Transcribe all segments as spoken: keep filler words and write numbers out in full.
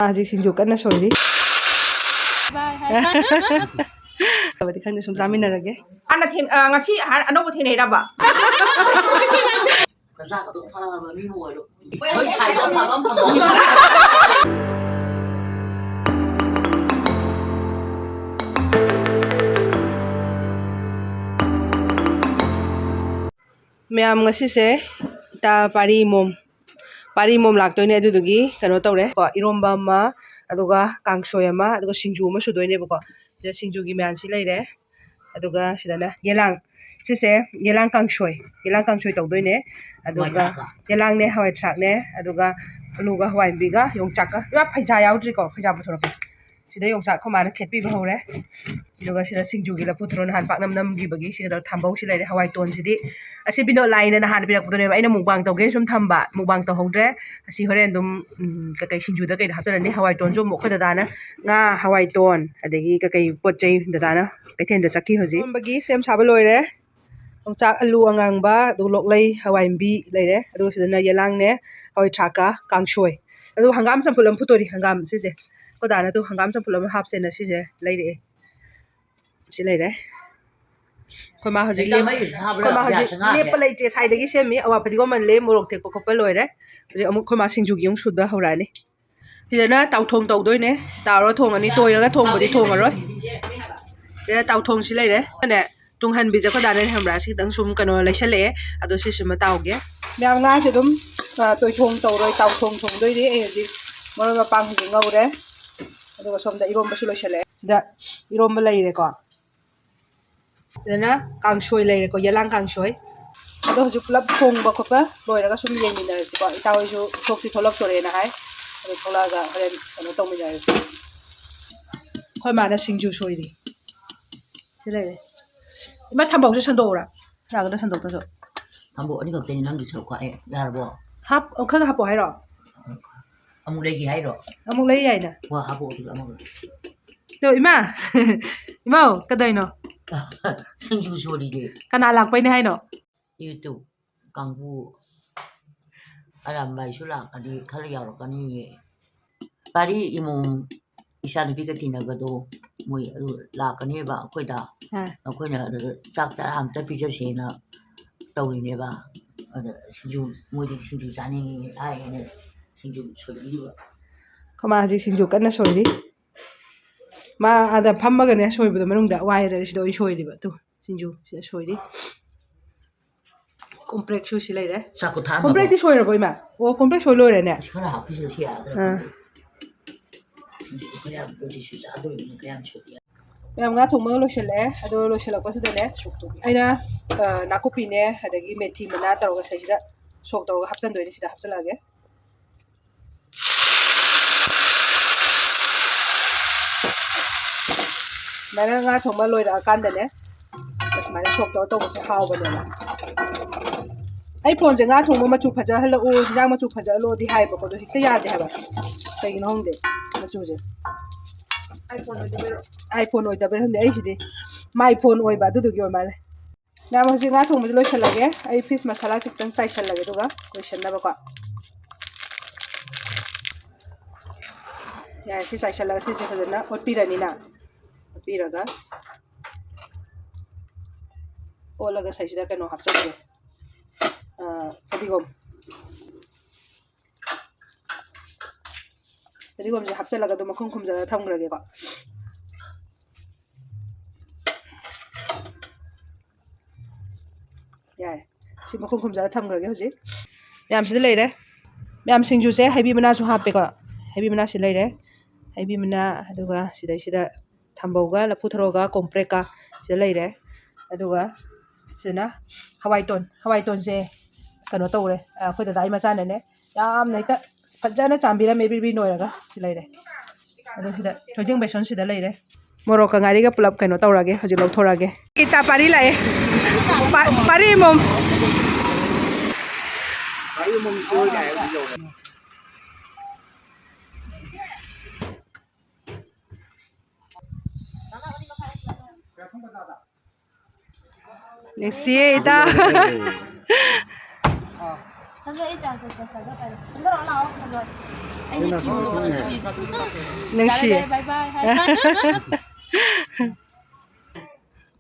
ꯍꯧꯖꯤꯛ ꯁꯤꯡꯖꯨ ꯀꯟꯅ ꯁꯣꯏꯔꯤ꯫ ꯇꯧꯕꯗꯤ ꯈꯪꯗꯦ, ꯁꯨꯝ ꯆꯥꯃꯤꯟꯅꯔꯒꯦ꯫ ꯍꯥꯟꯅ ꯊꯦꯡ-, ꯑ, ꯉꯁꯤ ꯑꯍꯥꯟ-, ꯑꯅꯧꯕ ꯊꯦꯡꯅꯩꯔꯕ? ꯅꯆꯥꯒꯗꯣ ꯐꯕ ꯃꯤ ꯑꯃ ꯑꯣꯏꯔꯣ꯫ ꯑꯩꯈꯣꯏ ꯁꯥꯏꯗꯣ ꯑꯐꯕ ꯑꯃ ꯐꯪꯍꯧꯔꯣ꯫ ꯃꯌꯥꯝ, ꯉꯁꯤꯁꯦ ꯏꯇꯥ ꯄꯥꯔꯤ ꯃꯣꯝ, ꯄꯥꯔꯤ ꯃꯣꯝ ꯂꯥꯛꯇꯣꯏꯅꯦ꯫ ꯑꯗꯨꯗꯨꯒꯤ ꯀꯩꯅꯣ ꯇꯧꯔꯦ ꯀꯣ, ꯏꯔꯣꯝꯕ ꯑꯃ, ꯑꯗꯨꯒ ꯀꯥꯡꯁꯣꯏ ꯑꯃ, ꯑꯗꯨꯒ ꯁꯤꯡꯖꯨ ꯑꯃ ꯁꯨꯗꯣꯏꯅꯦꯕꯀꯣ꯫ ꯁꯤꯗ ꯁꯤꯡꯖꯨꯒꯤ ꯃꯌꯥꯟꯁꯤ ꯂꯩꯔꯦ꯫ ꯑꯗꯨꯒ ꯁꯤꯗꯅ ꯌꯦꯂꯥꯡ, ꯁꯤꯁꯦ ꯌꯦꯂꯥꯡ ꯀꯥꯡꯁꯣꯏ, ꯌꯦꯂꯥꯡ ꯀꯥꯡꯁꯣꯏ ꯇꯧꯗꯣꯏꯅꯦ꯫ ꯑꯗꯨꯒ ꯍꯋꯥꯏ ꯊ꯭ꯔꯥꯛꯀ? ꯌꯦꯂꯥꯡꯅꯦ, ꯍꯋꯥꯏ ꯊ꯭ꯔꯥꯛꯅꯦ, ꯑꯗꯨꯒ ꯑꯂꯨꯒ ꯍꯋꯥꯏꯟꯕꯤꯒ ꯌꯣꯡꯆꯥꯛꯀ꯫ ꯏꯃꯥ, ꯐꯩꯖꯥ ꯌꯥꯎꯗ꯭ꯔꯤꯀꯣ, ꯐꯩꯖꯥ ꯄꯨꯊꯣꯔꯛꯀꯦ꯫ ꯁꯤꯗ ꯌꯣꯡꯆꯥꯛ ꯑꯩꯈꯣꯏ ꯃꯥꯅ ꯈꯦꯠꯄꯤꯕ ꯍꯧꯔꯦ꯫ ꯑꯗꯨꯒ ꯁꯤꯗ ꯁꯤꯡꯖꯨꯒꯤ ꯂꯐꯨ ꯊꯔꯣ ꯅꯍꯥꯟ ꯄꯥꯛꯅꯝ ꯅꯝꯈꯤꯕꯒꯤ ꯁꯤꯒ ꯇꯧꯔ ꯊꯝꯕꯧꯁꯤ ꯂꯩꯔꯦ꯫ ꯍꯋꯥꯏ ꯇꯣꯟꯁꯤꯗꯤ ꯑꯁꯤ ꯕꯤꯅꯣꯗ ꯂꯥꯏꯅ ꯅꯍꯥꯟ ꯄꯤꯔꯛꯄꯗꯨꯅꯦꯕ, ꯑꯩꯅ ꯃꯨꯛꯕꯥꯡ ꯇꯧꯒꯦꯅ ꯁꯨꯝ ꯊꯝꯕ, ꯃꯨꯛꯕꯥꯡ ꯇꯧꯍꯧꯗ꯭ꯔꯦ꯫ ꯑꯁꯤ ꯍꯣꯔꯦꯟ ꯑꯗꯨꯝ, ꯎꯝ, ꯀꯩꯀꯩ ꯁꯤꯡꯖꯨꯗ ꯀꯩꯗ ꯍꯥꯞꯆꯔꯅꯤ꯫ ꯍꯋꯥꯏ ꯇꯣꯟꯁꯨ ꯑꯃꯨꯛ ꯑꯩꯈꯣꯏ ꯗꯗꯥꯅ ꯉꯥ, ꯍꯋꯥꯏ ꯇꯣꯟ, ꯑꯗꯒꯤ ꯀꯩꯀꯩ ꯄꯣꯠ ꯆꯩ ꯗꯗꯥꯅ ꯀꯩꯊꯦꯜꯗ ꯆꯠꯈꯤ ꯍꯧꯖꯤꯛ꯫ ꯏꯔꯣꯝꯕꯒꯤ ꯁꯦꯝ ꯁꯥꯕ ꯂꯣꯏꯔꯦ꯫ ꯌꯣꯡꯆꯥꯛ, ꯑꯂꯨ ꯑꯉꯥꯡꯕ, ꯑꯗꯨꯒ ꯂꯣꯛꯂꯩ, ꯍꯋꯥꯏꯟꯕꯤ ꯂꯩꯔꯦ꯫ ꯑꯗꯨꯒ ꯁꯤꯗꯅ ꯌꯦꯂꯥꯡꯅꯦ, ꯍꯋꯥꯏ ꯊ꯭ꯔꯥꯛꯀ ꯀꯥꯡꯁꯣꯏ꯫ ꯑꯗꯨꯒ ꯍꯪꯒꯥꯝ ꯆꯝꯐꯨꯠ ꯑꯃ ꯐꯨꯠꯇꯣꯔꯤ꯫ ꯍꯪꯒꯥꯝ ꯁꯤꯁꯦ ꯑꯩꯈꯣꯏ ꯗꯥꯅ ꯑꯗꯨ ꯍꯪꯒꯥꯝ ꯆꯝꯐꯨꯠ ꯑꯃ ꯍꯥꯞꯁꯦꯅ ꯁꯤꯁꯦ ꯂꯩꯔꯛꯑꯦ꯫ ꯁꯤ ꯂꯩꯔꯦ꯫ ꯑꯩꯈꯣꯏ ꯃꯥ ꯍꯧꯖꯤꯛ ꯂꯦꯞ-, ꯑꯩꯈꯣꯏ ꯃꯥ ꯍꯧꯖꯤꯛ ꯂꯦꯞꯄ ꯂꯩꯇꯦ, ꯉꯁꯥꯏꯗꯒꯤ ꯁꯦꯝꯃꯤ꯫ ꯑꯋꯥ ꯐꯗꯤꯒꯣꯝ ꯃꯜꯂꯦ, ꯃꯣꯔꯣꯛ ꯊꯦꯛꯄ ꯈꯣꯠꯄ ꯂꯣꯏꯔꯦ꯫ ꯍꯧꯖꯤꯛ ꯑꯃꯨꯛ ꯑꯩꯈꯣꯏ ꯃꯥ ꯁꯤꯡꯖꯨꯒꯤ ꯑꯃꯨꯛ ꯁꯨꯗ ꯍꯧꯔꯛꯑꯅꯤ꯫ ꯁꯤꯗꯅ ꯇꯥꯎꯊꯣꯡ ꯇꯧꯗꯣꯏꯅꯦ꯫ ꯇꯥꯎꯔ ꯊꯣꯡꯉꯅꯤ, ꯇꯣꯏꯔꯒ ꯊꯣꯡꯕꯗꯤ ꯊꯣꯡꯉꯔꯣꯏ꯫ ꯁꯤꯗ ꯇꯥꯎꯊꯣꯡꯁꯤ ꯂꯩꯔꯦ꯫ ꯇꯨꯡꯍꯟꯕꯤꯁꯦ ꯑꯩꯈꯣꯏ ꯗꯥꯅ ꯈꯪꯕ꯭ꯔꯥ? ꯁꯤ ꯈꯤꯇꯪ ꯁꯨꯝ ꯀꯩꯅꯣ ꯂꯩꯁꯜꯂꯛꯑꯦ꯫ ꯑꯗꯣ ꯁꯤꯁꯤꯃ ꯇꯥꯎꯒꯦ꯫ ꯃꯌꯥꯝ, ꯉꯥꯁꯦ ꯑꯗꯨꯝ, ꯑ, ꯇꯣꯏꯊꯣꯡ ꯇꯧꯔꯣꯏ, ꯇꯥꯎꯊꯣꯡ ꯊꯣꯡꯗꯣꯏꯅꯦ꯫ ꯑꯩ ꯍꯧꯖꯤꯛ ꯃꯔꯣꯏ ꯃꯄꯥꯡ ꯍꯧꯖꯤꯛ ꯉꯧꯔꯦ꯫ ꯑꯗꯨꯒ ꯁꯣꯝꯗ ꯏꯔꯣꯝꯕꯁꯨ ꯂꯣꯏꯁꯜꯂꯛꯑꯦ꯫ ꯁꯤꯗ ꯏꯔꯣꯝꯕ ꯂꯩꯔꯦꯀꯣ꯫ ꯁꯤꯗꯅ ꯀꯥꯡꯁꯣꯏ ꯂꯩꯔꯦꯀꯣ, ꯌꯦꯂꯥꯡ ꯀꯥꯡꯁꯣꯏ꯫ ꯑꯗꯣ ꯍꯧꯖꯤꯛ ꯄꯨꯂꯞ ꯊꯣꯡꯕ ꯈꯣꯠꯄ ꯂꯣꯏꯔꯒ ꯁꯨꯝ ꯌꯦꯡꯃꯤꯟꯅꯔꯁꯤꯀꯣ꯫ ꯏꯇꯥ ꯍꯣꯏꯁꯨ ꯊꯣꯛꯇꯤ ꯊꯣꯛꯂꯛꯇꯣꯔꯦꯅ ꯍꯥꯏ꯫ ꯑꯗꯣ ꯊꯣꯛꯂꯛꯑꯒ ꯍꯣꯔꯦꯟ ꯀꯩꯅꯣ ꯇꯧꯃꯤꯟꯅꯔꯁꯤ꯫ ꯑꯩꯈꯣꯏ ꯃꯥꯅ ꯁꯤꯡꯖꯨ ꯁꯣꯏꯔꯤ꯫ ꯁꯤ ꯂꯩꯔꯦ꯫ ꯏꯃꯥ, ꯊꯝꯕꯧꯁꯦ ꯁꯟꯗꯣꯛꯎꯔꯥ? ꯌꯥꯒꯗ꯭ꯔꯥ ꯁꯟꯗꯣꯛꯇ꯭ꯔꯁꯨ? ꯊꯝꯕꯧ ꯑꯅꯤꯈꯛꯇꯅꯤ ꯅꯪꯒꯤ ꯁꯔꯨꯛ ꯈꯥꯛꯑꯦ꯫ ꯌꯥꯔꯕꯣ? ꯍꯥꯞ-, ꯈꯔ ꯍꯥꯞꯄꯣ ꯍꯥꯏꯔꯣ? ꯑꯃꯨꯛ ꯂꯩꯒꯦ ꯍꯥꯏꯔꯣ? ꯑꯃꯨꯛ ꯂꯩ ꯌꯥꯏꯅ꯫ ꯍꯣꯏ, ꯍꯥꯞꯄꯛꯑꯣ ꯑꯗꯨꯗꯤ ꯑꯃꯒ꯫ ꯇꯣ, ꯏꯃꯥ! ꯏꯃꯥꯎ, ꯀꯗꯧꯅꯣ? ꯁꯤꯡꯖꯨ ꯁꯨꯔꯤꯌꯦ꯫ ꯀꯅꯥ ꯂꯥꯛꯄꯩꯅꯦ ꯍꯥꯏꯅꯣ? YouTube ꯀꯥꯡꯕꯨ ꯑꯔꯥꯝꯕꯥꯏꯁꯨ ꯂꯥꯛꯀꯅꯤ, ꯈꯔ ꯌꯥꯎꯔꯛꯀꯅꯤꯌꯦ꯫ ꯄꯥꯔꯤ ꯏꯃꯣꯝ ꯏꯆꯥꯅꯨꯄꯤꯒ ꯇꯤꯟꯅꯕꯗꯣ ꯃꯣꯏ ꯑꯗꯨ ꯂꯥꯛꯀꯅꯦꯕ ꯑꯩꯈꯣꯏꯗ꯫ ꯑꯥ꯫ ꯑꯩꯈꯣꯏꯅ ꯑꯗꯨꯗ ꯆꯥꯛ ꯆꯔꯥ ꯑꯝꯇ ꯄꯤꯖꯁꯦꯅ ꯇꯧꯔꯤꯅꯦꯕ꯫ ꯑꯗ ꯁꯤꯡꯖꯨ, ꯃꯣꯏꯗꯤ ꯁꯤꯡꯖꯨ ꯆꯥꯅꯤꯡꯉꯤ ꯍꯥꯏꯌꯦꯅ ꯁꯤꯡꯖꯨ ꯁꯣꯏꯕꯤꯔꯤꯕ꯫ ꯑꯩꯈꯣꯏ ꯃꯥ ꯍꯧꯖꯤꯛ ꯁꯤꯡꯖꯨ ꯀꯟꯅ ꯁꯣꯏꯔꯤ꯫ ꯃꯥ ꯑꯥꯗ ꯐꯝꯃꯒꯅꯦ ꯁꯣꯏꯕꯗꯣ, ꯃꯅꯨꯡꯗ ꯋꯥꯏꯔꯦ, ꯁꯤꯗ ꯑꯣꯏꯅ ꯁꯣꯏꯔꯤꯕ꯫ ꯇꯨ, ꯁꯤꯡꯖꯨ ꯁꯤꯗ ꯁꯣꯏꯔꯤ꯫ ꯀꯣꯝꯄ꯭ꯔꯦꯛꯁꯨ ꯁꯤ ꯂꯩꯔꯦ꯫ ꯆꯥꯛꯀ ꯊꯥꯅꯕ꯫ ꯀꯣꯝꯄ꯭ꯔꯦꯛꯇꯤ ꯁꯣꯏꯔꯕꯣ, ꯏꯃꯥ? ꯑꯣ, ꯀꯣꯝꯄ꯭ꯔꯦꯛ ꯁꯣꯏ ꯂꯣꯏꯔꯦꯅꯦ꯫ ꯑꯁ, ꯈꯔ ꯍꯥꯞꯄꯤꯁꯤꯔ ꯁꯤ ꯌꯥꯗ꯭ꯔꯥ ꯑꯥ꯫ ꯈꯪꯗꯦ꯫ ꯁꯤꯡꯖꯨ ꯈꯔ ꯌꯥꯝ ꯄꯣꯠꯁꯤꯁꯨ ꯆꯥꯗꯣꯏꯅꯤꯅ ꯈꯔ ꯌꯥꯝ ꯁꯣꯏꯕ ꯌꯥꯏ꯫ ꯃꯌꯥꯝ ꯉꯥ ꯊꯣꯡꯕꯒ ꯂꯣꯏꯁꯤꯜꯂꯛꯑꯦ꯫ ꯑꯗꯣ ꯂꯣꯏꯁꯤꯜꯂꯛꯄꯁꯤꯗꯅꯦ, ꯑꯩꯅ, ꯑ, ꯅꯥꯀꯨꯞꯄꯤꯅꯦ, ꯑꯗꯒꯤ ꯃꯦꯊꯤ ꯃꯅꯥ ꯇꯧꯔꯒ ꯁꯤꯗꯩꯁꯤꯗ ꯁꯣꯛ ꯇꯧꯔꯒ ꯍꯥꯞꯆꯤꯟꯗꯣꯏꯅꯤ꯫ ꯁꯤꯗ ꯍꯥꯞꯆꯤꯜꯂꯛꯑꯒꯦ꯫ ꯁꯨꯃꯥꯏꯅ ꯉꯥ ꯊꯣꯡꯕ ꯂꯣꯏꯔꯛꯑꯀꯥꯟꯗꯅꯦ, ꯑꯁꯨꯃꯥꯏꯅ ꯁꯣꯛ ꯇꯧꯔ ꯇꯧꯕꯁꯦ ꯍꯥꯎꯕꯅꯦꯕ꯫ ꯑꯩ ꯐꯣꯟꯁꯦ ꯉꯥ ꯊꯣꯡꯕ ꯃꯆꯨ ꯐꯖꯍꯜꯂꯛꯎ, ꯍꯤꯟꯖꯥꯡ ꯃꯆꯨ ꯐꯖꯍꯜꯂꯣꯗꯤ ꯍꯥꯏꯕꯀꯣ, ꯑꯗꯣ ꯍꯦꯛꯇ ꯌꯥꯗꯦ ꯍꯥꯏꯕ꯫ ꯀꯩꯒꯤꯅꯣ ꯈꯪꯗꯦ ꯃꯆꯨꯁꯦ꯫ iPhone ꯑꯣꯏꯗꯕꯩꯔꯣ? iPhone ꯑꯣꯏꯗꯕꯩꯔ ꯈꯪꯗꯦ, ꯑꯩꯁꯤꯗꯤ my phone ꯑꯣꯏꯕ, ꯑꯗꯨꯗꯨꯒꯤ ꯑꯣꯏ ꯃꯥꯜꯂꯦ꯫ ꯃꯌꯥꯝ, ꯍꯧꯖꯤꯛ ꯉꯥ ꯊꯣꯡꯕꯁꯦ ꯂꯣꯏꯁꯤꯜꯂꯒꯦ꯫ ꯑꯩ fish masala ꯁꯤ ꯈꯤꯇꯪ ꯆꯥꯏꯁꯤꯜꯂꯒꯦ, ꯑꯗꯨꯒ ꯂꯣꯏꯁꯤꯟꯅꯕꯀꯣ꯫ ꯌꯥꯔꯦ, ꯁꯤ ꯆꯥꯏꯁꯤꯜꯂꯒ ꯁꯤꯁꯦ ꯐꯖꯅ ꯑꯣꯠꯄꯤꯔꯅꯤꯅ꯫ ꯑꯣꯠꯄꯤꯔꯒ, ꯑꯣꯠꯂꯒ ꯁꯤꯗꯩꯁꯤꯗ ꯀꯩꯅꯣ ꯍꯥꯞꯆꯤꯟꯒꯦ꯫ ꯑ, ꯐꯗꯤꯒꯣꯝ꯫ ꯐꯗꯤꯒꯣꯝꯁꯦ ꯍꯥꯞꯆꯤꯜꯂꯒ ꯑꯗꯨꯝ ꯃꯈꯨꯝ ꯈꯨꯝꯖꯤꯜꯂꯒ ꯊꯝꯈ꯭ꯔꯒꯦꯀꯣ꯫ ꯌꯥꯔꯦ꯫ ꯁꯤ ꯃꯈꯨꯝ ꯈꯨꯝꯖꯤꯜꯂꯒ ꯊꯝꯈ꯭ꯔꯒꯦ ꯍꯧꯖꯤꯛ꯫ ꯃꯌꯥꯝꯁꯤꯗ ꯂꯩꯔꯦ꯫ ꯃꯌꯥꯝ, ꯁꯤꯡꯖꯨꯁꯦ ꯍꯩꯕꯤ ꯃꯅꯥꯁꯨ ꯍꯥꯞꯄꯦꯀꯣ꯫ ꯍꯩꯕꯤ ꯃꯅꯥꯁꯤ ꯂꯩꯔꯦ꯫ ꯍꯩꯕꯤ ꯃꯅꯥ, ꯑꯗꯨꯒ ꯁꯤꯗꯩꯁꯤꯗ ꯊꯝꯕꯧꯒ, ꯂꯐꯨ ꯊꯔꯣꯒ, ꯀꯣꯝꯄ꯭ꯔꯦꯛꯀ ꯁꯤꯗ ꯂꯩꯔꯦ꯫ ꯑꯗꯨꯒ ꯁꯤꯗꯅ ꯍꯋꯥꯏꯇꯣꯟ꯫ ꯍꯋꯥꯏꯇꯣꯟꯁꯦ ꯀꯩꯅꯣ ꯇꯧꯔꯦ, ꯑꯩꯈꯣꯏ ꯗꯗꯥ ꯃꯆꯥꯅꯅꯦ ꯌꯥꯝꯅ ꯍꯦꯛꯇ ꯐꯖꯅ ꯆꯥꯝꯕꯤꯔꯝꯃꯦ, ꯕ꯭ꯔꯤ ꯕ꯭ꯔꯤ ꯅꯣꯏꯔꯒ꯫ ꯁꯤ ꯂꯩꯔꯦ꯫ ꯑꯗꯣ ꯁꯤꯗ ꯊꯣꯏꯗꯤꯡ ꯕꯦꯁꯣꯟ ꯁꯤꯗ ꯂꯩꯔꯦ꯫ ꯃꯣꯔꯣꯛꯀ ꯉꯥꯔꯤꯒ ꯄꯨꯂꯞ ꯀꯩꯅꯣ ꯇꯧꯔꯒꯦ, ꯍꯧꯖꯤꯛ ꯂꯧꯊꯣꯔꯛꯑꯒꯦ꯫ ꯏꯇꯥ ꯄꯥꯔꯤ ꯂꯥꯛꯑꯦ꯫ ꯄꯥ-, ꯄꯥꯔꯤ ꯃꯣꯝ꯫ ꯄꯥꯔꯤ ꯃꯣꯝ ꯁꯤ ꯂꯥꯛꯑꯦ, ꯍꯧꯖꯤꯛ ꯌꯧꯔꯦ꯫ ꯅꯨꯡꯁꯤꯌꯦ ꯏꯇꯥ꯫ ꯑꯗꯣ ꯑꯩ ꯆꯥ ꯆꯠꯄ ꯆꯠꯂꯣ ꯇꯥꯔꯦ꯫ ꯍꯟꯗꯛ ꯂꯥꯛꯑꯣ, ꯍꯟꯗꯛ꯫ ꯑꯩꯗꯤ ꯀꯤꯕ ꯈꯣꯠꯄꯁꯨ ꯌꯦꯡꯗꯦ꯫ ꯅꯨꯡꯁꯤ꯫ ꯌꯥꯔꯦ, ꯌꯥꯔꯦ, bye bye, bye bye꯫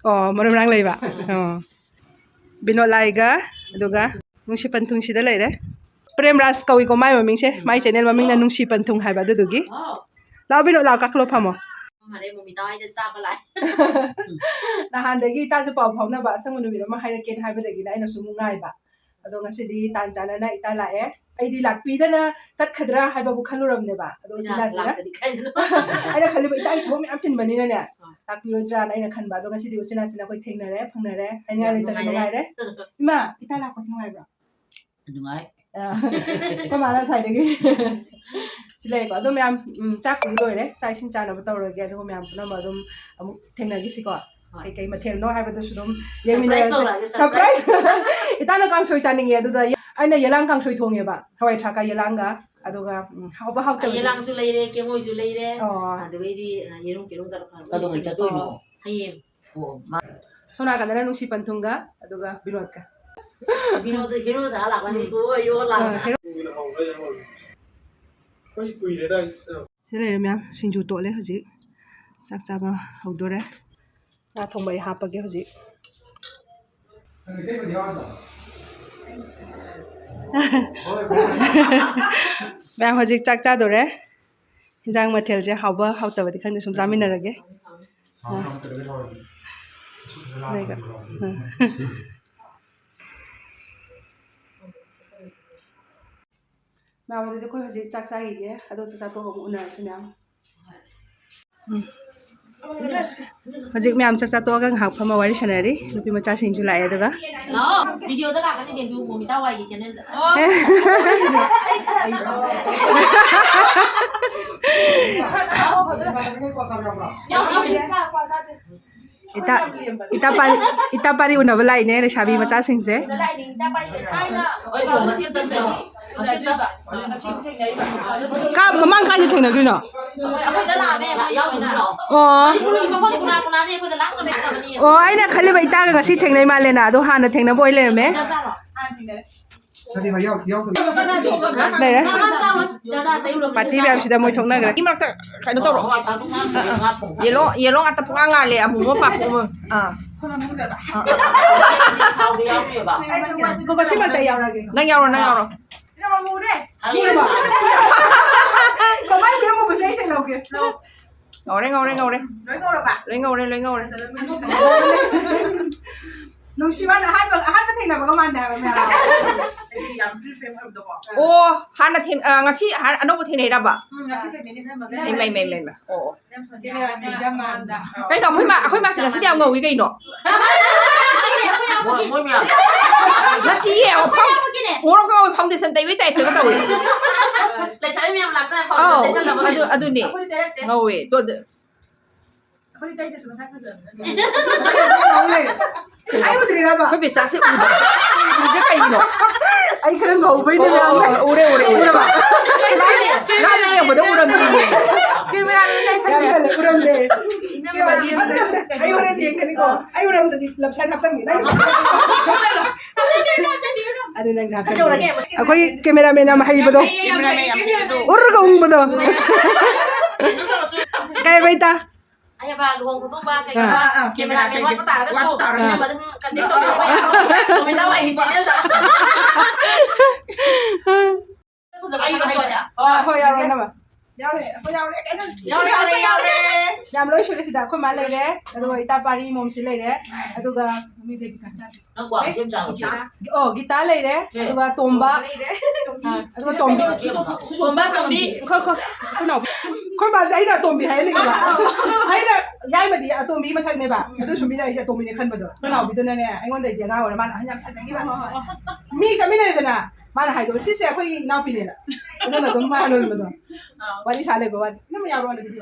ꯑꯣ, ꯃꯔꯨ ꯃꯔꯥꯡ ꯂꯩꯕ꯫ ꯑꯣ꯫ ꯕꯤꯅꯣꯗ ꯂꯥꯏꯒ, ꯑꯗꯨꯒ ꯅꯨꯡꯁꯤ ꯄꯟꯊꯨꯡꯁꯤꯗ ꯂꯩꯔꯦ꯫ ꯄ꯭ꯔꯦꯝ ꯔꯥꯖ ꯀꯧꯏꯀꯣ ꯃꯥꯏ ꯃꯃꯤꯡꯁꯦ꯫ ꯃꯥꯏ channel ꯃꯃꯤꯡꯅ ꯅꯨꯡꯁꯤ ꯄꯟꯊꯨꯡ ꯍꯥꯏꯕ, ꯑꯗꯨꯗꯨꯒꯤ꯫ ꯂꯥꯛꯑꯣ ꯕꯤꯅꯣꯗ, ꯂꯥꯛꯑꯣ, ꯀꯥꯈꯠꯂꯣ, ꯐꯝꯃꯣ꯫ ꯐꯔꯦ, ꯃꯣꯃꯤꯇꯥ ꯍꯣꯏꯗ ꯆꯥꯕ ꯂꯥꯛꯑꯦ꯫ ꯅꯍꯥꯟꯗꯒꯤ ꯏꯇꯥꯁꯨ ꯄꯥꯎ ꯐꯥꯎꯅꯕ, ꯑꯁꯪꯕ ꯅꯨꯃꯤꯠ ꯑꯃ ꯍꯥꯏꯔꯛꯀꯦꯅ ꯍꯥꯏꯕꯗꯒꯤꯅꯦ ꯑꯩꯅꯁꯨ ꯑꯃꯨꯛ ꯉꯥꯏꯕ꯫ ꯑꯗꯣ ꯉꯁꯤꯗꯤ ꯇꯥꯟ ꯆꯥꯟꯅꯅ ꯏꯇꯥ ꯂꯥꯛꯑꯦ꯫ ꯑꯩꯗꯤ ꯂꯥꯛꯄꯤꯗꯅ ꯆꯠꯈꯗ꯭ꯔꯥ ꯍꯥꯏꯕꯕꯨ ꯈꯜꯂꯨꯔꯕꯅꯦꯕ꯫ ꯑꯗꯣ ꯎꯆꯤꯟ ꯏꯇꯥ ꯅꯥꯆꯤꯟꯅ ꯂꯥꯛꯄꯗꯤ ꯀꯥꯏꯗꯅꯣ꯫ ꯑꯩꯅ ꯈꯜꯂꯤꯕ ꯏꯇꯥꯒꯤ ꯊꯕꯛ ꯃꯌꯥꯝ ꯆꯤꯟꯕꯅꯤꯅꯅꯦ, ꯍꯣꯏ꯫ ꯂꯥꯛꯄꯤꯔꯣꯏꯗ꯭ꯔꯥꯅ ꯑꯩꯅ ꯈꯟꯕ꯫ ꯑꯗꯣ ꯉꯁꯤꯗꯤ ꯎꯆꯤꯟ ꯅꯥꯆꯤꯟꯅ ꯑꯩꯈꯣꯏ ꯊꯦꯡꯅꯔꯦ, ꯐꯪꯅꯔꯦ꯫ ꯍꯥꯏꯅꯤꯡꯉꯥꯏ ꯌꯥꯝ ꯂꯩꯇꯅ ꯅꯨꯡꯉꯥꯏꯔꯦ꯫ ꯅꯨꯡꯉꯥꯏꯔꯦ꯫ ꯏꯃꯥ, ꯏꯇꯥ ꯂꯥꯛꯄꯁꯦ ꯅꯨꯡꯉꯥꯏꯕ꯭ꯔꯣ? ꯅꯨꯡꯉꯥꯏ꯫ ꯑ, ꯑꯩꯈꯣꯏ ꯃꯥꯅ ꯉꯁꯥꯏꯗꯒꯤ ꯁꯤ ꯂꯩꯔꯦꯀꯣ꯫ ꯑꯗꯣ ꯃꯌꯥꯝ, ꯎꯝ, ꯆꯥꯛꯄꯨꯗꯤ ꯂꯣꯏꯔꯦ꯫ ꯆꯥꯛ ꯏꯁꯤꯡ ꯆꯥꯅꯕ ꯇꯧꯔꯒꯦ꯫ ꯑꯗꯨꯒ ꯃꯌꯥꯝ ꯄꯨꯝꯅꯃꯛ ꯑꯗꯨꯝ ꯑꯃꯨꯛ ꯊꯦꯡꯅꯈꯤꯁꯤꯀꯣ꯫ ꯍꯣꯏ꯫ ꯀꯩꯀꯩ ꯃꯊꯦꯜꯅꯣ ꯍꯥꯏꯕꯗꯨꯁꯨ ꯑꯗꯨꯝ surprise ꯌꯦꯡꯃꯤꯟꯅꯔꯁꯦ꯫ ꯇꯧꯔꯛꯑꯒꯦ, surprise꯫ Surprise꯫ ꯏꯇꯥꯅ ꯀꯥꯡꯁꯣꯏ ꯆꯥꯅꯤꯡꯉꯦ꯫ ꯑꯗꯨꯗ ꯑꯩꯅ ꯌꯦꯂꯥꯡ ꯀꯥꯡꯁꯣꯏ ꯊꯣꯡꯉꯦꯕ꯫ ꯍꯋꯥꯏ ꯊ꯭ꯔꯥꯛꯀ ꯌꯦꯂꯥꯡꯒ꯫ ꯑꯗꯨꯒ, ꯎꯝ, ꯍꯥꯎꯕ ꯍꯥꯎꯇꯕꯗꯤ꯫ ꯌꯦꯂꯥꯡꯁꯨ ꯂꯩꯔꯦ, ꯀꯦꯡꯉꯣꯏꯁꯨ ꯂꯩꯔꯦ꯫ ꯑꯣ꯫ ꯑꯗꯨꯗꯩꯗꯤ, ꯑ, ꯌꯦꯔꯨꯝ, ꯌꯦꯔꯨꯝ ꯀꯩꯅꯣ ꯀꯩꯅꯣ ꯀꯩꯗꯧꯉꯩ ꯂꯣꯏꯁꯤꯜꯂꯦ꯫ ꯆꯠꯇꯣꯏꯅꯣ? ꯍꯌꯦꯡ꯫ ꯑꯣ, ꯃꯥ꯫ ꯁꯣꯝ ꯅꯥꯀꯟꯗꯅ ꯅꯨꯡꯁꯤ ꯄꯟꯊꯨꯡꯒ, ꯑꯗꯨꯒ ꯕꯤꯅꯣꯗꯀ꯫ ꯕꯤꯅꯣꯗ ꯍꯦꯔꯣ ꯁꯥ ꯂꯥꯛꯄꯅꯤ, ꯎꯝ꯫ ꯍꯣꯏ, ꯌꯣ ꯂꯥꯛꯄ꯫ ꯑꯥ, ꯍꯦꯔꯣ꯫ ꯑꯩꯈꯣꯏ ꯀꯨꯏꯔꯦꯗ꯫ ꯁꯤ ꯂꯩꯔꯦ ꯃꯌꯥꯝ, ꯁꯤꯡꯖꯨ ꯇꯣꯠꯂꯦ ꯍꯧꯖꯤꯛ꯫ ꯆꯥꯛ ꯆꯥꯕ ꯍꯧꯗꯣꯔꯦ꯫ ꯉꯥ ꯊꯣꯡꯕ ꯑꯩ ꯍꯥꯞꯄꯒꯦ ꯍꯧꯖꯤꯛ꯫ ꯃꯌꯥꯝ ꯍꯧꯖꯤꯛ ꯆꯥꯛ ꯆꯥꯗꯣꯔꯦ꯫ ꯍꯤꯟꯖꯥꯡ ꯃꯊꯦꯜꯁꯦ ꯍꯥꯎꯕ ꯍꯥꯎꯇꯕꯗꯤ ꯈꯪꯗꯦ, ꯁꯨꯝ ꯆꯥꯃꯤꯟꯅꯔꯒꯦ꯫ ꯁꯤꯗꯩꯗ꯫ ꯎꯝ꯫ ꯃꯌꯥꯝ, ꯑꯗꯨꯗꯤ ꯑꯩꯈꯣꯏ ꯍꯧꯖꯤꯛ ꯆꯥꯛ ꯆꯥꯈꯤꯒꯦ, ꯑꯗꯣ ꯆꯥꯛ ꯆꯥ ꯇꯣꯛꯑꯒ ꯑꯃꯨꯛ ꯎꯅꯔꯁꯤ ꯃꯌꯥꯝ꯫ ꯎꯝ꯫ ꯍꯧꯖꯤꯛ ꯃꯌꯥꯝ ꯆꯥꯛ ꯆꯥ ꯇꯣꯛꯑꯒ ꯉꯥꯏꯍꯥꯛ ꯐꯝꯃ ꯋꯥꯔꯤ ꯁꯥꯟꯅꯔꯤ꯫ ꯅꯨꯄꯤ ꯃꯆꯥꯁꯤꯡꯁꯨ ꯂꯥꯛꯑꯦ ꯑꯗꯨꯒ꯫ ꯂꯥꯛꯑꯣ, video ꯗ ꯂꯥꯛꯀꯅꯤ ꯀꯩꯅꯣ, ꯃꯣꯃꯤꯇꯥ ꯋꯥꯏꯒꯤ channel ꯗ꯫ ꯌꯥꯎ, ꯌꯥꯎ, ꯌꯥꯎ꯫ ꯏꯇꯥ, ꯏꯇꯥ ꯄꯥꯔꯤ, ꯏꯇꯥ ꯄꯥꯔꯤ ꯎꯅꯕ ꯂꯥꯛꯏꯅꯦ ꯂꯩꯁꯥꯕꯤ ꯃꯆꯥꯁꯤꯡꯁꯦ꯫ ꯀꯥ-, ꯃꯃꯥꯡ ꯀꯥꯏꯗ ꯊꯦꯡꯅꯈ꯭ꯔꯤꯅꯣ? ꯑꯣ꯫ ꯑꯣ, ꯑꯩꯅ ꯈꯜꯂꯤꯕ ꯏꯇꯥꯒ ꯉꯁꯤ ꯊꯦꯡꯅꯩ ꯃꯥꯜꯂꯦꯅ, ꯑꯗꯣ ꯍꯥꯟꯅ ꯊꯦꯡꯅꯕ ꯑꯣꯏ ꯂꯩꯔꯝꯃꯦ꯫ ꯂꯩꯔꯦ꯫ ꯄꯥꯔꯇꯤ ꯃꯌꯥꯝꯁꯤꯗ ꯃꯣꯏ ꯊꯣꯛꯅꯈ꯭ꯔꯦ꯫ ꯃꯤ ꯃꯔꯛꯇ ꯀꯩꯅꯣ ꯇꯧꯔꯣ꯫ ꯌꯦꯂꯣ, ꯌꯦꯂꯣ ꯉꯥꯛꯇ ꯄꯨꯡꯉꯥ ꯉꯥꯜꯂꯦ, ꯑꯃꯨꯕ ꯄꯥꯛꯄ ꯑꯃ꯫ ꯑꯥ꯫ ꯉꯁꯤ ꯃꯔꯛꯇ ꯑꯩ ꯌꯥꯎꯔꯒꯦ꯫ ꯅꯪ ꯌꯥꯎꯔꯣ, ꯅꯪ ꯌꯥꯎꯔꯣ꯫ ꯀꯃꯥꯏꯅ ꯄꯤꯔꯝꯃꯨꯕꯁꯦ ꯑꯩ ꯁꯦꯡꯗꯣꯛꯀꯦ꯫ ꯉꯧꯔꯦ, ꯉꯧꯔꯦ, ꯉꯧꯔꯦ꯫ ꯂꯣꯏ ꯉꯧꯔꯕ? ꯂꯣꯏ ꯉꯧꯔꯦ, ꯂꯣꯏ ꯉꯧꯔꯦ꯫ ꯅꯨꯡꯁꯤꯕꯅ ꯑꯍꯥꯟꯕ, ꯑꯍꯥꯟꯕ ꯊꯦꯡꯅꯕꯒ ꯃꯥꯟꯗꯦ ꯍꯥꯏꯕ ꯃꯌꯥꯝ꯫ ꯑꯩꯗꯤ ꯌꯥꯝ ꯐ꯭ꯔꯤ ꯐ꯭ꯔꯦꯝ ꯑꯣꯏꯕꯗꯣꯀꯣ꯫ ꯑꯣ, ꯍꯥꯟꯅ ꯊꯦꯡ-, ꯑ, ꯉꯁꯤ ꯍꯥꯟ-, ꯑꯅꯧꯕ ꯊꯦꯡꯅꯩꯔꯕ? ꯎꯝ, ꯉꯁꯤ ꯊꯦꯡꯅꯩꯅꯦ꯫ ꯏꯃꯥꯏ, ꯏꯃꯥꯏ, ꯏꯃꯥꯏ, ꯏꯃꯥꯏ꯫ ꯑꯣ, ꯑꯣ꯫ ꯀꯩꯅꯣ, ꯑꯩꯈꯣꯏ ꯃꯥ, ꯑꯩꯈꯣꯏ ꯃꯥꯁꯦ ꯉꯁꯤꯗꯤ ꯌꯥꯝ ꯉꯧꯏ ꯀꯩꯅꯣ? ꯃꯣꯏ, ꯃꯣꯏ ꯃꯌꯥꯝ꯫ ꯅꯠꯇꯤꯌꯦ, ꯉꯧꯔꯛ ꯉꯧꯋꯦ, foundation ꯇꯩꯕꯩ type ꯇꯒ ꯇꯧꯋꯦ꯫ ꯂꯩꯁꯥꯕꯤ ꯃꯌꯥꯝ ꯂꯥꯛꯇꯅ ꯑꯧ, foundation ꯇꯩꯁꯜꯂꯕ ꯑꯗꯨ, ꯀꯩꯅꯣ? ꯑꯗꯨꯅꯦ꯫ ꯑꯩꯈꯣꯏꯗꯤ ꯇꯩꯔꯛꯇꯦ꯫ ꯉꯧꯋꯦ꯫ ꯑꯗꯣ, ꯑꯗ-, ꯑꯩꯈꯣꯏꯗꯤ ꯇꯩꯗ꯭ꯔꯁꯨ ꯃꯁꯥ ꯐꯖꯕꯅꯦ꯫ ꯉꯧ ꯂꯩꯔꯦ꯫ ꯑꯩ ꯎꯗ꯭ꯔꯤꯔꯕ? ꯑꯩꯈꯣꯏ ꯕꯦꯆꯥꯁꯦ ꯎꯗ꯭ꯔꯤꯁꯦ ꯀꯩꯒꯤꯅꯣ? ꯑꯩ ꯈꯔ ꯉꯧꯕꯩꯅꯦ, ꯑꯣ, ꯃꯌꯥꯝꯅ꯫ ꯑꯣ, ꯎꯔꯦ, ꯎꯔꯦ, ꯎꯔꯦ꯫ ꯎꯔꯕ? ꯂꯥꯞꯅ, ꯂꯥꯞꯅ ꯌꯦꯡꯕꯗ ꯎꯔꯝꯗ꯭ꯔꯤꯅꯦ꯫ ꯌꯥꯝ ꯒꯜꯂꯦ, ꯎꯔꯝꯗꯦ꯫ ꯑꯩ ꯍꯣꯔꯦꯟ ꯌꯦꯡꯒꯅꯤꯀꯣ꯫ ꯑꯩ ꯎꯔꯝꯗꯗꯤ left side ꯍꯥꯞꯆꯟꯒꯦ꯫ ꯅꯪ ꯑꯗꯨ ꯅꯪ ꯍꯥꯞꯆꯟꯒꯦ꯫ ꯑꯩꯈꯣꯏ cameraman ꯌꯥꯝ ꯍꯩꯕꯗꯣ꯫ Cameraman ꯌꯥꯝ ꯍꯩꯕꯗꯣ꯫ ꯎꯔꯒ ꯎꯪꯕꯗꯣ꯫ ꯀꯩ ꯍꯥꯏꯕ ꯏꯇꯥ? ꯑꯌꯥꯕ ꯂꯨꯍꯣꯡ ꯈꯣꯡꯗꯣꯡꯕ ꯀꯩꯒꯨꯝꯕ ꯑꯥ, ꯑꯥ, cameraman ꯋꯥꯠꯄ ꯇꯥꯔꯒꯁꯨ ꯋꯥꯠꯄ ꯇꯥꯔꯒꯁꯨ ꯑꯗꯨꯝ contact ꯇꯧꯕꯤꯔꯛꯄ ꯌꯥꯏ꯫ ꯅꯨꯃꯤꯗꯥꯡ ꯋꯥꯏ channelꯗ꯫ ꯐꯖꯕ ꯑꯩ ꯊꯥꯒꯠꯄ ꯍꯣꯏ꯫ ꯍꯣꯏ, ꯌꯥꯎꯔꯦ, ꯏꯅꯝꯃ꯫ ꯌꯥꯎꯔꯦ, ꯑꯩꯈꯣꯏ ꯌꯥꯎꯔꯦ, ꯀꯩꯅꯣ, ꯌꯥꯎꯔꯦ, ꯌꯥꯎꯔꯦ, ꯌꯥꯎꯔꯦ꯫ ꯌꯥꯝ ꯂꯣꯏ ꯁꯨꯔꯦ ꯁꯤꯗ꯫ ꯑꯩꯈꯣꯏ ꯃꯥ ꯂꯩꯔꯦ, ꯑꯗꯨꯒ ꯏꯇꯥ ꯄꯥꯔꯤ ꯃꯣꯝꯁꯤ ꯂꯩꯔꯦ, ꯑꯗꯨꯒ ꯅꯪ ꯀ꯭ꯋꯥ ꯃꯆꯦ ꯃꯆꯥ ꯍꯧꯖꯤꯛ꯫ ꯑꯣ, ꯒꯤꯇꯥ ꯂꯩꯔꯦ, ꯑꯦ꯫ ꯑꯗꯨꯒ ꯇꯣꯝꯕ꯫ ꯑꯥ, ꯑꯗꯨꯒ ꯇꯣꯝꯕꯤ꯫ ꯇꯣꯝꯕ, ꯇꯣꯝꯕꯤ꯫ ꯈꯣ, ꯈꯣ, ꯈꯨꯅꯥꯎ꯫ ꯑꯩꯈꯣꯏ ꯃꯥꯁꯦ ꯑꯩꯅ ꯑꯇꯣꯝꯕꯤ ꯍꯥꯏꯍꯟꯅꯤꯡꯉꯦꯕ꯫ ꯑꯩꯅ ꯌꯥꯏꯃꯗꯤ ꯑꯇꯣꯝꯕꯤ ꯃꯊꯛꯅꯦꯕ꯫ ꯑꯗꯨꯁꯨ ꯃꯤꯅ ꯑꯩꯁꯦ ꯑꯇꯣꯝꯕꯤꯅꯦ ꯈꯟꯕꯗꯣ꯫ ꯈꯨꯅꯥꯎꯕꯤꯗꯨꯅꯅꯦ, ꯑꯩꯉꯣꯟꯗꯩꯗꯤ ꯑꯉꯥꯡ ꯑꯣꯏꯔ ꯃꯥꯅ ꯑꯍꯟ ꯌꯥꯝ ꯁꯥꯖꯈꯤꯕ꯫ ꯃꯤ ꯆꯠꯃꯤꯟꯅꯔꯦꯗꯅ, ꯃꯥꯅ ꯍꯥꯏꯗꯣ, "ꯁꯤꯁꯦ ꯑꯩꯈꯣꯏꯒꯤ ꯏꯅꯥꯎꯄꯤꯅꯦꯅ"꯫ ꯑꯗꯨꯅ ꯑꯗꯨꯝ ꯃꯥ ꯂꯣꯟꯕꯗꯣ꯫ ꯋꯥꯔꯤ ꯁꯥ ꯂꯩꯕ ꯋꯥꯅꯤ꯫ ꯅꯪ ꯌꯥꯎꯔꯣ, ꯑꯗꯨꯗꯤ꯫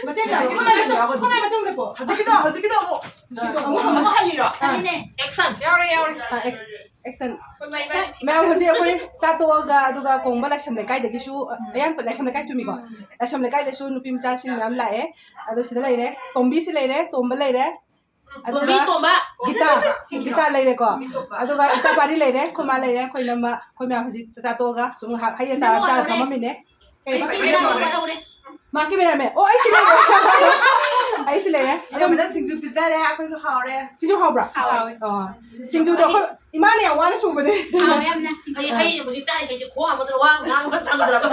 ꯃꯇꯦꯡ ꯄꯥꯡ-, ꯈꯨꯠ ꯃꯥꯏ ꯃꯇꯨꯡ ꯂꯦꯞꯄꯣ, ꯈꯨꯠ ꯃꯥꯏ ꯃꯇꯨꯡ ꯂꯦꯞꯄꯣ꯫ ꯍꯧꯖꯤꯛꯀꯤꯗꯣ, ꯍꯧꯖꯤꯛꯀꯤꯗꯣ ꯑꯃꯨꯛ꯫ ꯑꯃꯨꯛ, ꯑꯃꯨꯛ ꯍꯜꯂꯤꯔꯣ? ꯑꯥ꯫ Action꯫ ꯌꯥꯎꯔꯦ, ꯌꯥꯎꯔꯦ꯫ ꯑꯥ, action, action꯫ ꯃꯌꯥꯝ ꯍꯧꯖꯤꯛ ꯑꯩꯈꯣꯏ ꯆꯥ ꯇꯣꯛꯑꯒ, ꯑꯗꯨꯒ ꯀꯣꯡꯕ ꯂꯥꯏꯁ꯭ꯔꯝ ꯂꯩꯀꯥꯏꯗꯒꯤꯁꯨ, ꯑꯌꯥꯝꯕ ꯂꯥꯏꯁ꯭ꯔꯝ ꯂꯩꯀꯥꯏ ꯆꯨꯝꯃꯤꯀꯣ? ꯂꯥꯏꯁ꯭ꯔꯝ ꯂꯩꯀꯥꯏꯗꯁꯨ ꯅꯨꯄꯤ ꯃꯆꯥꯁꯤꯡ ꯃꯌꯥꯝ ꯂꯥꯛꯑꯦ꯫ ꯑꯗꯣ ꯁꯤꯗ ꯂꯩꯔꯦ, ꯇꯣꯝꯕꯤꯁꯤ ꯂꯩꯔꯦ, ꯇꯣꯝꯕ ꯂꯩꯔꯦ, ꯑꯗꯨꯒ ꯇꯣꯝꯕꯤ ꯇꯣꯝꯕ꯫ ꯒꯤꯇꯥ, ꯒꯤꯇꯥ ꯂꯩꯔꯦꯀꯣ꯫ ꯑꯗꯨꯒ ꯏꯇꯥ ꯄꯥꯔꯤ ꯂꯩꯔꯦ, ꯑꯩꯈꯣꯏ ꯃꯥ ꯂꯩꯔꯦ, ꯑꯩꯈꯣꯏ ꯏꯅꯝꯃ, ꯑꯩꯈꯣꯏ ꯃꯌꯥꯝ ꯍꯧꯖꯤꯛ ꯆꯥꯛꯆꯥ ꯇꯣꯛꯑꯒ ꯁꯨꯝ ꯉꯥꯏꯍꯥꯛ ꯍꯩ ꯑꯆꯥꯔ ꯆꯥꯔ ꯐꯝꯃꯝꯃꯤꯅꯦ꯫ ꯀꯩꯕ? ꯃꯥ ꯀꯦꯃꯦꯔꯥꯃꯦꯟ꯫ ꯑꯣ, ꯑꯩꯁꯨ ꯂꯩꯔꯦ꯫ ꯑꯩꯁꯨ ꯂꯩꯔꯦ꯫ ꯑꯗꯨꯝ ꯏꯅꯝꯃꯅ ꯁꯤꯡꯖꯨ ꯄꯤꯖꯔꯦ, ꯑꯩꯈꯣꯏꯁꯨ ꯍꯥꯎꯔꯦ꯫ ꯁꯤꯡꯖꯨ ꯍꯥꯎꯕ꯭ꯔꯥ? ꯍꯥꯎꯋꯦ꯫ ꯑꯣ, ꯁꯤꯡꯖꯨꯗꯣ ꯑꯩꯈꯣꯏ ꯏꯃꯥꯅ ꯌꯥꯝ ꯋꯥꯅ ꯁꯨꯕꯅꯦ꯫ ꯍꯥꯎꯋꯦ ꯌꯥꯝꯅ꯫ ꯑꯩ ꯍꯩ ꯍꯧꯖꯤꯛ ꯆꯥꯔꯤ ꯍꯩꯁꯦ ꯈꯣꯡ ꯍꯥꯝꯕꯗ ꯋꯥ ꯉꯥꯡꯕ ꯆꯪꯗ꯭ꯔꯕ꯫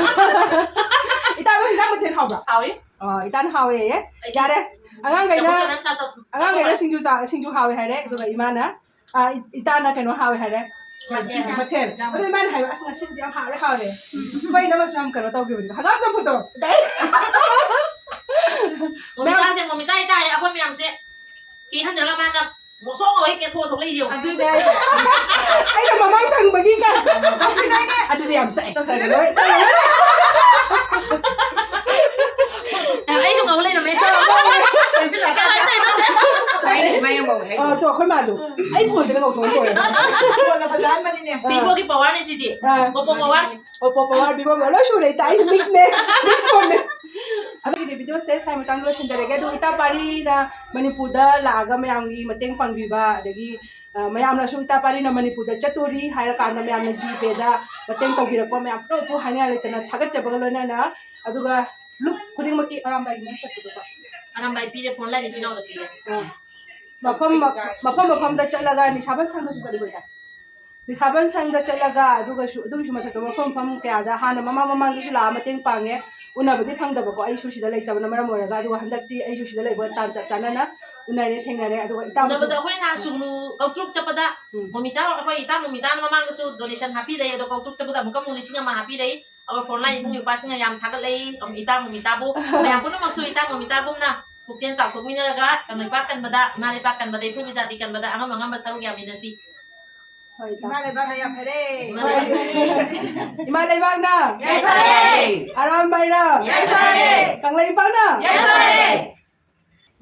ꯏꯇꯥꯗꯣ ꯍꯤꯟꯖꯥꯡ ꯃꯊꯦꯜ ꯍꯥꯎꯕ꯭ꯔꯥ? ꯍꯥꯎꯋꯤ꯫ ꯑꯣ, ꯏꯇꯥꯅ ꯍꯥꯎꯋꯦꯌꯦ꯫ ꯑꯩꯗꯤ ꯌꯥꯔꯦ꯫ ꯑꯉꯥꯡꯈꯩꯅ, ꯆꯝꯐꯨꯠꯀ ꯃꯌꯥꯝ ꯆꯥ ꯇꯧ-, ꯑꯉꯥꯡꯈꯩꯅ ꯆꯝꯐꯨꯠꯀ ꯁꯤꯡꯖꯨ ꯆꯥ-, ꯁꯤꯡꯖꯨ ꯍꯥꯎꯋꯦ ꯍꯥꯏꯔꯦ, ꯑꯗꯨꯒ ꯏꯃꯥꯅ, ꯑ, ꯏ-, ꯏꯇꯥꯅ ꯀꯩꯅꯣ ꯍꯥꯎꯋꯦ ꯍꯥꯏꯔꯦ꯫ ꯃꯊꯦꯜ꯫ ꯃꯊꯦꯜ꯫ ꯑꯗꯣ ꯏꯃꯥꯅ ꯍꯥꯏꯕ, "ꯑꯁ, ꯉꯁꯤꯗꯤ ꯌꯥꯝ ꯍꯥꯎꯔꯦ, ꯍꯥꯎꯔꯦ"꯫ ꯑꯩꯈꯣꯏ ꯏꯅꯝꯃꯁꯨ ꯌꯥꯝ ꯀꯩꯅꯣ ꯇꯧꯈꯤꯕꯅꯦ꯫ ꯍꯪꯒꯥꯝ ꯆꯝꯐꯨꯠꯇꯣ꯫ ꯃꯣꯃꯤꯇꯥꯁꯦ, ꯃꯣꯃꯤꯇꯥ ꯏꯇꯥ ꯍꯥꯏ, ꯑꯩꯈꯣꯏ ꯃꯌꯥꯝꯁꯦ ꯀꯦꯍꯟꯗ꯭ꯔꯒ ꯃꯥꯅ ꯃꯣꯁꯣꯛ ꯍꯣꯏ ꯀꯦꯊꯣꯛꯑ ꯊꯣꯛꯂꯛꯏꯁꯦ ꯌꯦꯡꯉꯣ꯫ ꯑꯗꯨꯅꯦ ꯍꯥꯏꯁꯦ꯫ ꯑꯩꯅ ꯃꯃꯥꯡ ꯊꯪꯕꯒꯤ ꯀꯥꯏ꯫ ꯇꯧꯁꯤꯟꯅꯩꯅꯦ꯫ ꯑꯗꯨꯗꯤ ꯌꯥꯝ ꯆꯥꯛꯑꯦ꯫ ꯇꯧꯁꯤꯟꯅꯩꯅꯦ꯫ ꯑꯩꯁꯨ ꯉꯧ ꯂꯩꯔꯝꯃꯦ꯫ ꯀꯃꯥꯏꯅ ꯇꯧꯔꯤꯅꯣ ꯁꯦ? ꯑꯩꯅ ꯃꯥ ꯌꯥꯝ ꯉꯧꯋꯦ ꯍꯥꯏꯗꯣ꯫ ꯑ, ꯇꯣ, ꯑꯩꯈꯣꯏ ꯃꯥꯁꯨ꯫ ꯑꯩ ꯐꯣꯟꯁꯤꯅ ꯉꯧꯊꯣꯛꯑ ꯂꯣꯏꯔꯦ꯫ ꯐꯣꯟꯅ ꯐꯖꯍꯟꯕꯅꯤꯅꯦ꯫ ꯑ꯫ Vivo ꯒꯤ power ꯅꯤ ꯁꯤꯗꯤ꯫ ꯑ꯫ Oppo power꯫ Oppo power, Vivo power, ꯂꯣꯏ ꯁꯨꯔꯦ ꯏꯇꯥ꯫ ꯑꯩꯁꯨ mix ꯅꯦ꯫ Mix phone ꯅꯦ꯫ ꯑꯗꯨꯒꯤꯗꯤ video ꯁꯦ ꯁ꯭ꯋꯥꯏ ꯃꯇꯥꯡꯗ ꯂꯣꯏꯁꯤꯟꯖꯔꯒꯦ꯫ ꯑꯗꯨ ꯏꯇꯥ ꯄꯥꯔꯤꯅ ꯃꯅꯤꯄꯨꯔꯗ ꯂꯥꯛꯑꯒ ꯃꯌꯥꯝꯒꯤ ꯃꯇꯦꯡ ꯄꯥꯡꯕꯤꯕ, ꯑꯗꯒꯤ, ꯑ, ꯃꯌꯥꯝꯅꯁꯨ ꯏꯇꯥ ꯄꯥꯔꯤꯅ ꯃꯅꯤꯄꯨꯔꯗ ꯆꯠꯇꯣꯔꯤ ꯍꯥꯏꯔꯀꯥꯟꯗ ꯃꯌꯥꯝꯅ Gpay ꯗ ꯃꯇꯦꯡ ꯇꯧꯕꯤꯔꯛꯄ ꯃꯌꯥꯝ ꯄꯨꯝꯅꯃꯛꯄꯨ ꯍꯥꯏꯅꯤꯡꯉꯥꯏ ꯂꯩꯇꯅ ꯊꯥꯒꯠꯆꯕꯒ ꯂꯣꯏꯅꯅ, ꯑꯗꯨꯒ look ꯈꯨꯗꯤꯡꯃꯛꯀꯤ ꯑꯔꯥꯝꯕꯥꯏꯒꯤ ꯃꯍꯨꯠ ꯆꯠꯄꯗꯣꯀꯣ꯫ ꯑꯔꯥꯝꯕꯥꯏ ꯄꯤꯔꯦ, phone line ꯏꯆꯤꯟ ꯏꯅꯥꯎꯗ ꯄꯤꯔꯦ꯫ ꯑ꯫ ꯃꯐꯝ, ꯃꯐꯝ ꯃꯐꯝꯗ ꯆꯠꯂꯒ ꯅꯤꯁꯥꯕꯟ ꯁꯪꯗꯁꯨ ꯆꯠꯂꯤꯀꯣ ꯏꯇꯥ? ꯅꯤꯁꯥꯕꯟ ꯁꯪꯗ ꯆꯠꯂꯒ, ꯑꯗꯨꯒꯁꯨ, ꯑꯗꯨꯒꯤꯁꯨ ꯃꯊꯛꯇ ꯃꯐꯝ ꯃꯐꯝ ꯀꯌꯥꯗ ꯍꯥꯟꯅ ꯃꯃꯥꯡ ꯃꯃꯥꯡꯗꯁꯨ ꯂꯥꯛꯑ ꯃꯇꯦꯡ ꯄꯥꯡꯉꯦ꯫ ꯎꯅꯕꯗꯤ ꯐꯪꯗꯕꯀꯣ, ꯑꯩꯁꯨ ꯁꯤꯗ ꯂꯩꯇꯕꯅ ꯃꯔꯝ ꯑꯣꯏꯔꯒ, ꯑꯗꯨꯒ ꯍꯟꯗꯛꯇꯤ ꯑꯩꯁꯨ ꯁꯤꯗ ꯂꯩꯕ ꯇꯥꯟ ꯆꯞ ꯆꯥꯅꯅ ꯎꯅꯔꯦ, ꯊꯦꯡꯅꯔꯦ꯫ ꯑꯗꯨꯒ ꯏꯇꯥꯎꯁꯨ ꯎꯅꯕꯗ ꯑꯩꯈꯣꯏ ꯅꯍꯥꯟ ꯁꯨꯒꯅꯨ ꯀꯧꯇ꯭ꯔꯨꯛ ꯆꯠꯄꯗ ꯎꯝ꯫ ꯃꯣꯃꯤꯇꯥ, ꯑꯩꯈꯣꯏ ꯏꯇꯥ ꯃꯣꯃꯤꯇꯥꯅ ꯃꯃꯥꯡꯗꯁꯨ donation ꯍꯥꯞꯄꯤꯔꯛꯑꯦ, ꯑꯗꯣ ꯀꯧꯇ꯭ꯔꯨꯛ ꯆꯠꯄꯗ ꯑꯃꯨꯛꯀ ꯑꯃꯨꯛ ꯂꯤꯁꯤꯡ ꯑꯃ ꯍꯥꯞꯄꯤꯔꯛꯏ꯫ ꯑꯩꯈꯣꯏ frontline ꯏꯕꯨꯡ ꯏꯄ꯭ꯋꯥꯁꯤꯡꯅ ꯌꯥꯝ ꯊꯥꯒꯠꯂꯛꯏ, ꯏꯇꯥ ꯃꯣꯃꯤꯇꯥꯕꯨ꯫ ꯃꯌꯥꯝ ꯄꯨꯝꯅꯃꯛꯁꯨ ꯏꯇꯥ ꯃꯣꯃꯤꯇꯥꯒꯨꯝꯅ ꯄꯨꯛꯆꯦꯜ ꯆꯥꯎꯊꯣꯛꯃꯤꯟꯅꯔꯒ ꯀꯪꯂꯩꯄꯥꯛ ꯀꯟꯕꯗ, ꯏꯃꯥ ꯂꯩꯄꯥꯛ ꯀꯟꯕꯗ, ꯏꯐꯨꯔꯨꯞ ꯏꯖꯥꯇꯤ ꯀꯟꯕꯗ ꯑꯉꯝ ꯑꯉꯝꯕ ꯁꯔꯨꯛ ꯌꯥꯃꯤꯟꯅꯁꯤ꯫ ꯍꯣꯏ, ꯏꯇꯥ꯫ ꯏꯃꯥ ꯂꯩꯕꯥꯛꯅ ꯌꯥꯝ ꯐꯔꯦ꯫ ꯏꯃꯥ ꯂꯩꯕꯥꯛ-, ꯏꯃꯥ ꯂꯩꯕꯥꯛꯅ ꯌꯥꯏꯐꯔꯦ꯫ ꯑꯔꯥꯝꯕꯥꯏꯅ ꯌꯥꯏꯐꯔꯦ꯫ ꯀꯪꯂꯩꯄꯥꯛꯅ ꯌꯥꯏꯐꯔꯦ꯫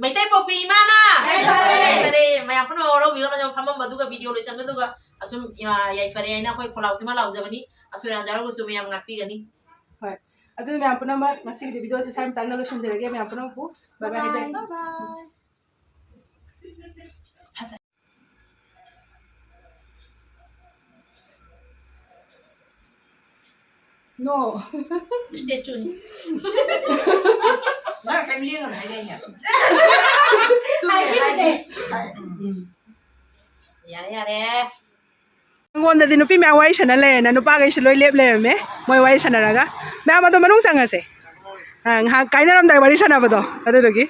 ꯃꯩꯇꯩ ꯄꯣꯛꯄꯤ ꯏꯃꯥꯅ ꯌꯥꯏꯐꯔꯦ꯫ ꯌꯥꯏꯐꯔꯦ꯫ ꯃꯌꯥꯝ ꯄꯨꯝꯅꯃꯛ ꯋꯥꯔꯧꯕꯤꯒꯅꯨ, ꯐꯝꯃꯝꯕꯗꯨꯒ video ꯂꯣꯏꯁꯟꯕꯗꯨꯒ ꯑꯁꯨꯝ, ꯌꯥ-, ꯌꯥꯏꯐꯔꯦ ꯍꯥꯏꯅ ꯑꯩꯈꯣꯏ ꯈꯣꯜꯂꯥꯎꯁꯤꯃ ꯂꯥꯎꯖꯕꯅꯤ꯫ ꯑꯁꯣꯏ ꯑꯔꯥꯟ ꯌꯥꯎꯔꯒꯁꯨ ꯃꯌꯥꯝ ꯉꯥꯛꯄꯤꯒꯅꯤ꯫ ꯍꯣꯏ꯫ ꯑꯗꯨ ꯃꯌꯥꯝ ꯄꯨꯝꯅꯃꯛ ꯉꯁꯤꯒꯤꯗꯤ video ꯁꯦ ꯁ꯭ꯋꯥꯏ ꯃꯇꯥꯡꯗ ꯂꯣꯏꯁꯤꯟꯖꯔꯒꯦ꯫ ꯃꯌꯥꯝ ꯄꯨꯝꯅꯃꯛꯄꯨ bye bye ꯍꯥꯏꯖꯔꯤ꯫ Bye bye꯫ No. Stay tuned. ꯅꯪ ꯀꯩꯝ ꯂꯦꯡꯒꯅꯨ ꯍꯥꯏꯗꯥꯏꯅꯦ? ꯆꯨꯝꯃꯦ, ꯍꯥꯏꯗꯤ. ꯎꯝ. ꯌꯥꯔꯦ, ꯌꯥꯔꯦ. ꯑꯩꯉꯣꯟꯗꯗꯤ ꯅꯨꯄꯤ ꯃꯌꯥꯝ ꯋꯥꯔꯤ ꯁꯥꯟꯅ ꯂꯩꯔꯦꯅ, ꯅꯨꯄꯥꯈꯩꯁꯨ ꯂꯣꯏ ꯂꯦꯞ ꯂꯩꯔꯝꯃꯦ, ꯃꯣꯏ ꯋꯥꯔꯤ ꯁꯥꯟꯅꯔꯒ꯫ ꯃꯌꯥꯝ ꯑꯗꯣ ꯃꯅꯨꯡ ꯆꯪꯉꯁꯦ꯫ ꯑ, ꯉꯥꯏꯍꯥꯛ ꯀꯥꯏꯅꯔꯝꯗꯥꯏ ꯋꯥꯔꯤ ꯁꯥꯟꯅꯕꯗꯣ, ꯑꯗꯨꯗꯨꯒꯤ꯫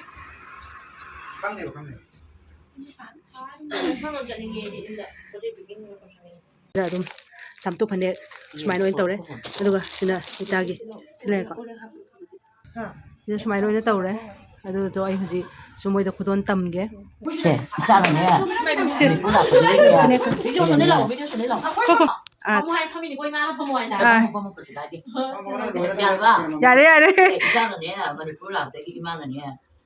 ꯈꯪꯗꯦꯕ, ꯈꯪꯗꯦꯕ꯫ ꯑꯗꯨꯝ ꯁꯝꯇꯨ ꯐꯅꯦꯛ ꯁꯨꯃꯥꯏꯅ ꯑꯣꯏꯅ ꯇꯧꯔꯦ꯫ ꯑꯗꯨꯒ ꯁꯤꯅ ꯏꯇꯥꯒꯤ ꯁꯤ ꯂꯩꯔꯦꯀꯣ꯫ ꯁꯤꯅ ꯁꯨꯃꯥꯏꯅ ꯑꯣꯏꯅ ꯇꯧꯔꯦ꯫ ꯑꯗꯨꯗꯣ ꯑꯩ ꯍꯧꯖꯤꯛ ꯁꯨꯝ ꯃꯣꯏꯗ ꯈꯨꯗꯣꯜ ꯇꯝꯒꯦ꯫ ꯁꯦ, ꯏꯆꯥꯅꯅꯦ, ꯁꯦ꯫ ꯃꯅꯤꯄꯨꯔ ꯂꯥꯛꯄꯗꯒꯤ ꯐꯅꯦꯛ, ꯐꯅꯦꯛ꯫ ꯚꯤꯗꯤꯑꯣ ꯁꯣꯟꯗ ꯂꯥꯛꯑꯣ, ꯚꯤꯗꯤꯑꯣ ꯁꯣꯟꯗ ꯂꯥꯛꯑꯣ꯫ ꯈꯣ, ꯈꯣ꯫ ꯑꯥ꯫ ꯐꯝꯃꯣ ꯍꯥꯏ ꯐꯝꯃꯤꯅꯤꯀꯣ, ꯏꯃꯥꯅ ꯐꯝꯃꯣ ꯍꯥꯏꯅ꯫ ꯑꯥ꯫ ꯐꯝꯃꯣ, ꯐꯝꯃꯣ, ꯀꯩꯁꯨ ꯀꯥꯏꯗꯦ꯫ ꯌꯥꯔꯕ? ꯌꯥꯔꯦ, ꯌꯥꯔꯦ꯫ ꯑꯦ, ꯏꯆꯥꯅꯅꯦ, ꯃꯅꯤꯄꯨꯔ ꯂꯥꯛꯄꯗꯒꯤ ꯏꯃꯥꯅꯅꯦ,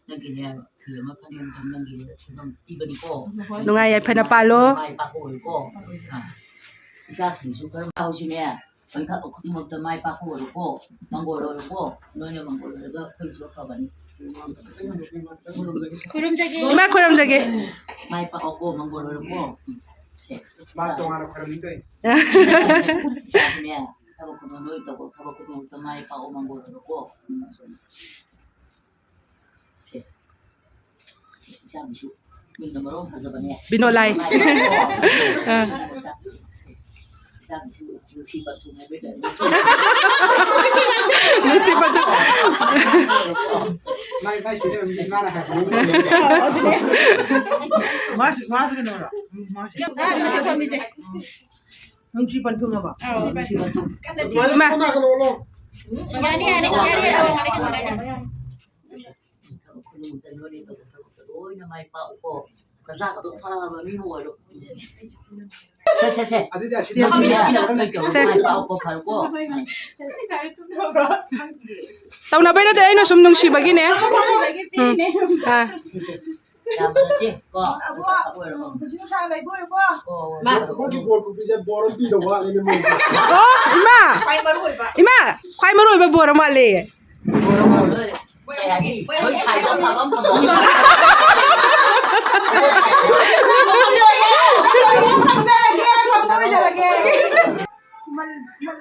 ꯅꯪꯒꯤꯅꯦ, ꯐꯤ ꯑꯃ ꯐꯅꯦꯛ ꯑꯃ ꯅꯪꯒꯤ ꯁꯦꯟꯗꯣꯡ ꯄꯤꯕꯅꯤꯀꯣ꯫ ꯅꯨꯡꯉꯥꯏ ꯌꯥꯏꯐꯅ ꯄꯥꯜꯂꯣ꯫ ꯃꯥꯏ ꯄꯥꯛꯄ ꯑꯣꯏꯌꯨꯀꯣ꯫ ꯑꯥ꯫ ꯏꯆꯥꯁꯤꯡꯁꯨ ꯈꯔ ꯍꯧꯖꯤꯛꯅꯦ, ꯄꯟꯈꯠꯄ ꯈꯨꯗꯤꯡꯃꯛꯇ ꯃꯥꯏ ꯄꯥꯛꯄ ꯑꯣꯏꯔꯣꯀꯣ, ꯃꯪꯒꯣꯜ ꯑꯣꯏꯔꯣꯀꯣ꯫ ꯅꯣꯏꯅ ꯃꯪꯒꯣꯜ ꯑꯣꯏꯔꯒ ꯑꯩꯈꯣꯏꯒꯤꯁꯨ ꯑꯐꯕꯅꯤ꯫ ꯈꯨꯔꯨꯝꯖꯒꯦ꯫ ꯏꯃꯥ ꯈꯨꯔꯨꯝꯖꯒꯦ꯫ ꯃꯥꯏ ꯄꯥꯛꯑꯣꯀꯣ, ꯃꯪꯒꯣꯜ ꯑꯣꯏꯔꯣꯀꯣ꯫ ꯁꯦ, ꯃꯥ ꯇꯣꯉꯥꯟꯅ ꯈꯨꯔꯨꯝꯅꯤꯡꯗꯣꯏꯅꯤ꯫ ꯏꯆꯥꯁꯤꯅꯦ, ꯊꯕꯛ ꯈꯨꯗꯤꯡꯃꯛ ꯅꯣꯏ ꯇꯧꯕ ꯊꯕꯛ ꯈꯨꯗꯤꯡꯃꯛꯇ ꯃꯥꯏ ꯄꯥꯛꯑꯣ, ꯃꯪꯒꯣꯜ ꯑꯣꯏꯔꯣꯀꯣ꯫ ꯁꯦ꯫ ꯁꯦ, ꯏꯆꯥꯒꯤꯁꯨ ꯃꯤꯡꯅ ꯃꯔꯣꯟ ꯐꯖꯕꯅꯦ꯫ ꯕꯤꯅꯣꯂꯥꯏ꯫ ꯃꯥꯏ ꯄꯥꯛꯑꯣ꯫ ꯑꯥ꯫ ꯏꯆꯥꯒꯤꯁꯨ ꯅꯨꯡꯁꯤ ꯄꯟꯊꯨꯡ ꯍꯥꯏꯕ ꯂꯩ꯫ ꯅꯨꯡꯁꯤ ꯄꯟꯊꯨꯡ꯫ ꯃꯥꯏ, ꯃꯥꯏ ꯁꯤꯗ ꯃꯥꯅ ꯍꯥꯏꯕꯅꯤ꯫ ꯑꯗꯨꯅꯦ꯫ ꯃꯥꯁꯨ, ꯃꯥꯁꯨ ꯀꯩꯅꯣꯔꯣ? ꯎꯝ, ꯃꯥꯁꯨ꯫ ꯅꯨꯡꯁꯤ ꯄꯟꯊꯨꯡ ꯍꯥꯏꯕ? ꯑꯧ꯫ ꯅꯨꯡꯁꯤ ꯄꯟꯊꯨꯡ꯫ ꯏꯃꯥ꯫ ꯌꯥꯅꯤ, ꯌꯥꯅꯤ, ꯌꯥꯅꯤ, ꯌꯥꯅꯤ꯫ ꯊꯕꯛ ꯈꯨꯗꯤꯡꯃꯛꯇ ꯅꯣꯏꯅ ꯇꯧꯕ ꯊꯕꯛꯇ ꯂꯣꯏꯅ ꯃꯥꯏ ꯄꯥꯛꯎꯀꯣ꯫ ꯅꯆꯥꯒꯗꯣ ꯐꯕ ꯃꯤ ꯑꯃ ꯑꯣꯏꯔꯣ꯫ ꯁꯦ, ꯁꯦ, ꯁꯦ꯫ ꯑꯗꯨꯗꯤ ꯑꯁꯤꯗꯤ ꯅꯪ ꯌꯥꯝ ꯃꯤ ꯅꯨꯡꯁꯤꯅ ꯌꯥꯝ ꯂꯩꯇꯕ ꯁꯦ꯫ ꯃꯥꯏ ꯄꯥꯛꯎꯀꯣ, ꯐꯔꯣꯀꯣ꯫ ꯇꯧꯅꯕꯩ ꯅꯠꯇꯦ, ꯑꯩꯅ ꯁꯨꯝ ꯅꯨꯡꯁꯤꯕꯒꯤꯅꯦ꯫ ꯎꯝ꯫ ꯑꯥ꯫ ꯁꯦ, ꯁꯦ꯫ ꯌꯥꯝ ꯐꯖꯗꯦ, ꯀꯣ? ꯑꯕꯣ, ꯑꯐꯕ ꯑꯣꯏꯔꯣ꯫ ꯎꯝ, ꯍꯧꯖꯤꯛ ꯅꯨꯡꯁꯥ ꯂꯩꯕ ꯑꯣꯏꯔꯣꯀꯣ꯫ ꯀꯣ, ꯃꯥ꯫ ꯑꯩꯈꯣꯏꯒꯤ ꯕꯣꯔ ꯈꯨꯄꯤꯁꯦ ꯕꯣꯔ ꯑꯃ ꯄꯤꯗꯧ ꯋꯥꯠꯂꯦꯅꯦ ꯃꯣꯏꯁꯦ꯫ ꯑꯣ, ꯏꯃꯥ! ꯈ꯭ꯋꯥꯏ ꯃꯔꯨ ꯑꯣꯏꯕ꯫ ꯏꯃꯥ! ꯈ꯭ꯋꯥꯏ ꯃꯔꯨ ꯑꯣꯏꯕ ꯕꯣꯔ ꯑꯃ ꯋꯥꯠꯂꯦ꯫ ꯀꯩ ꯍꯥꯏꯅꯤ? ꯃꯣꯏ ꯁꯥꯏꯗꯣ ꯑꯐꯕ ꯑꯃ ꯐꯪꯉꯣ꯫ ꯐꯪꯖꯔꯒꯦ, ꯐꯪꯖꯔꯒꯦ꯫ ꯃꯟ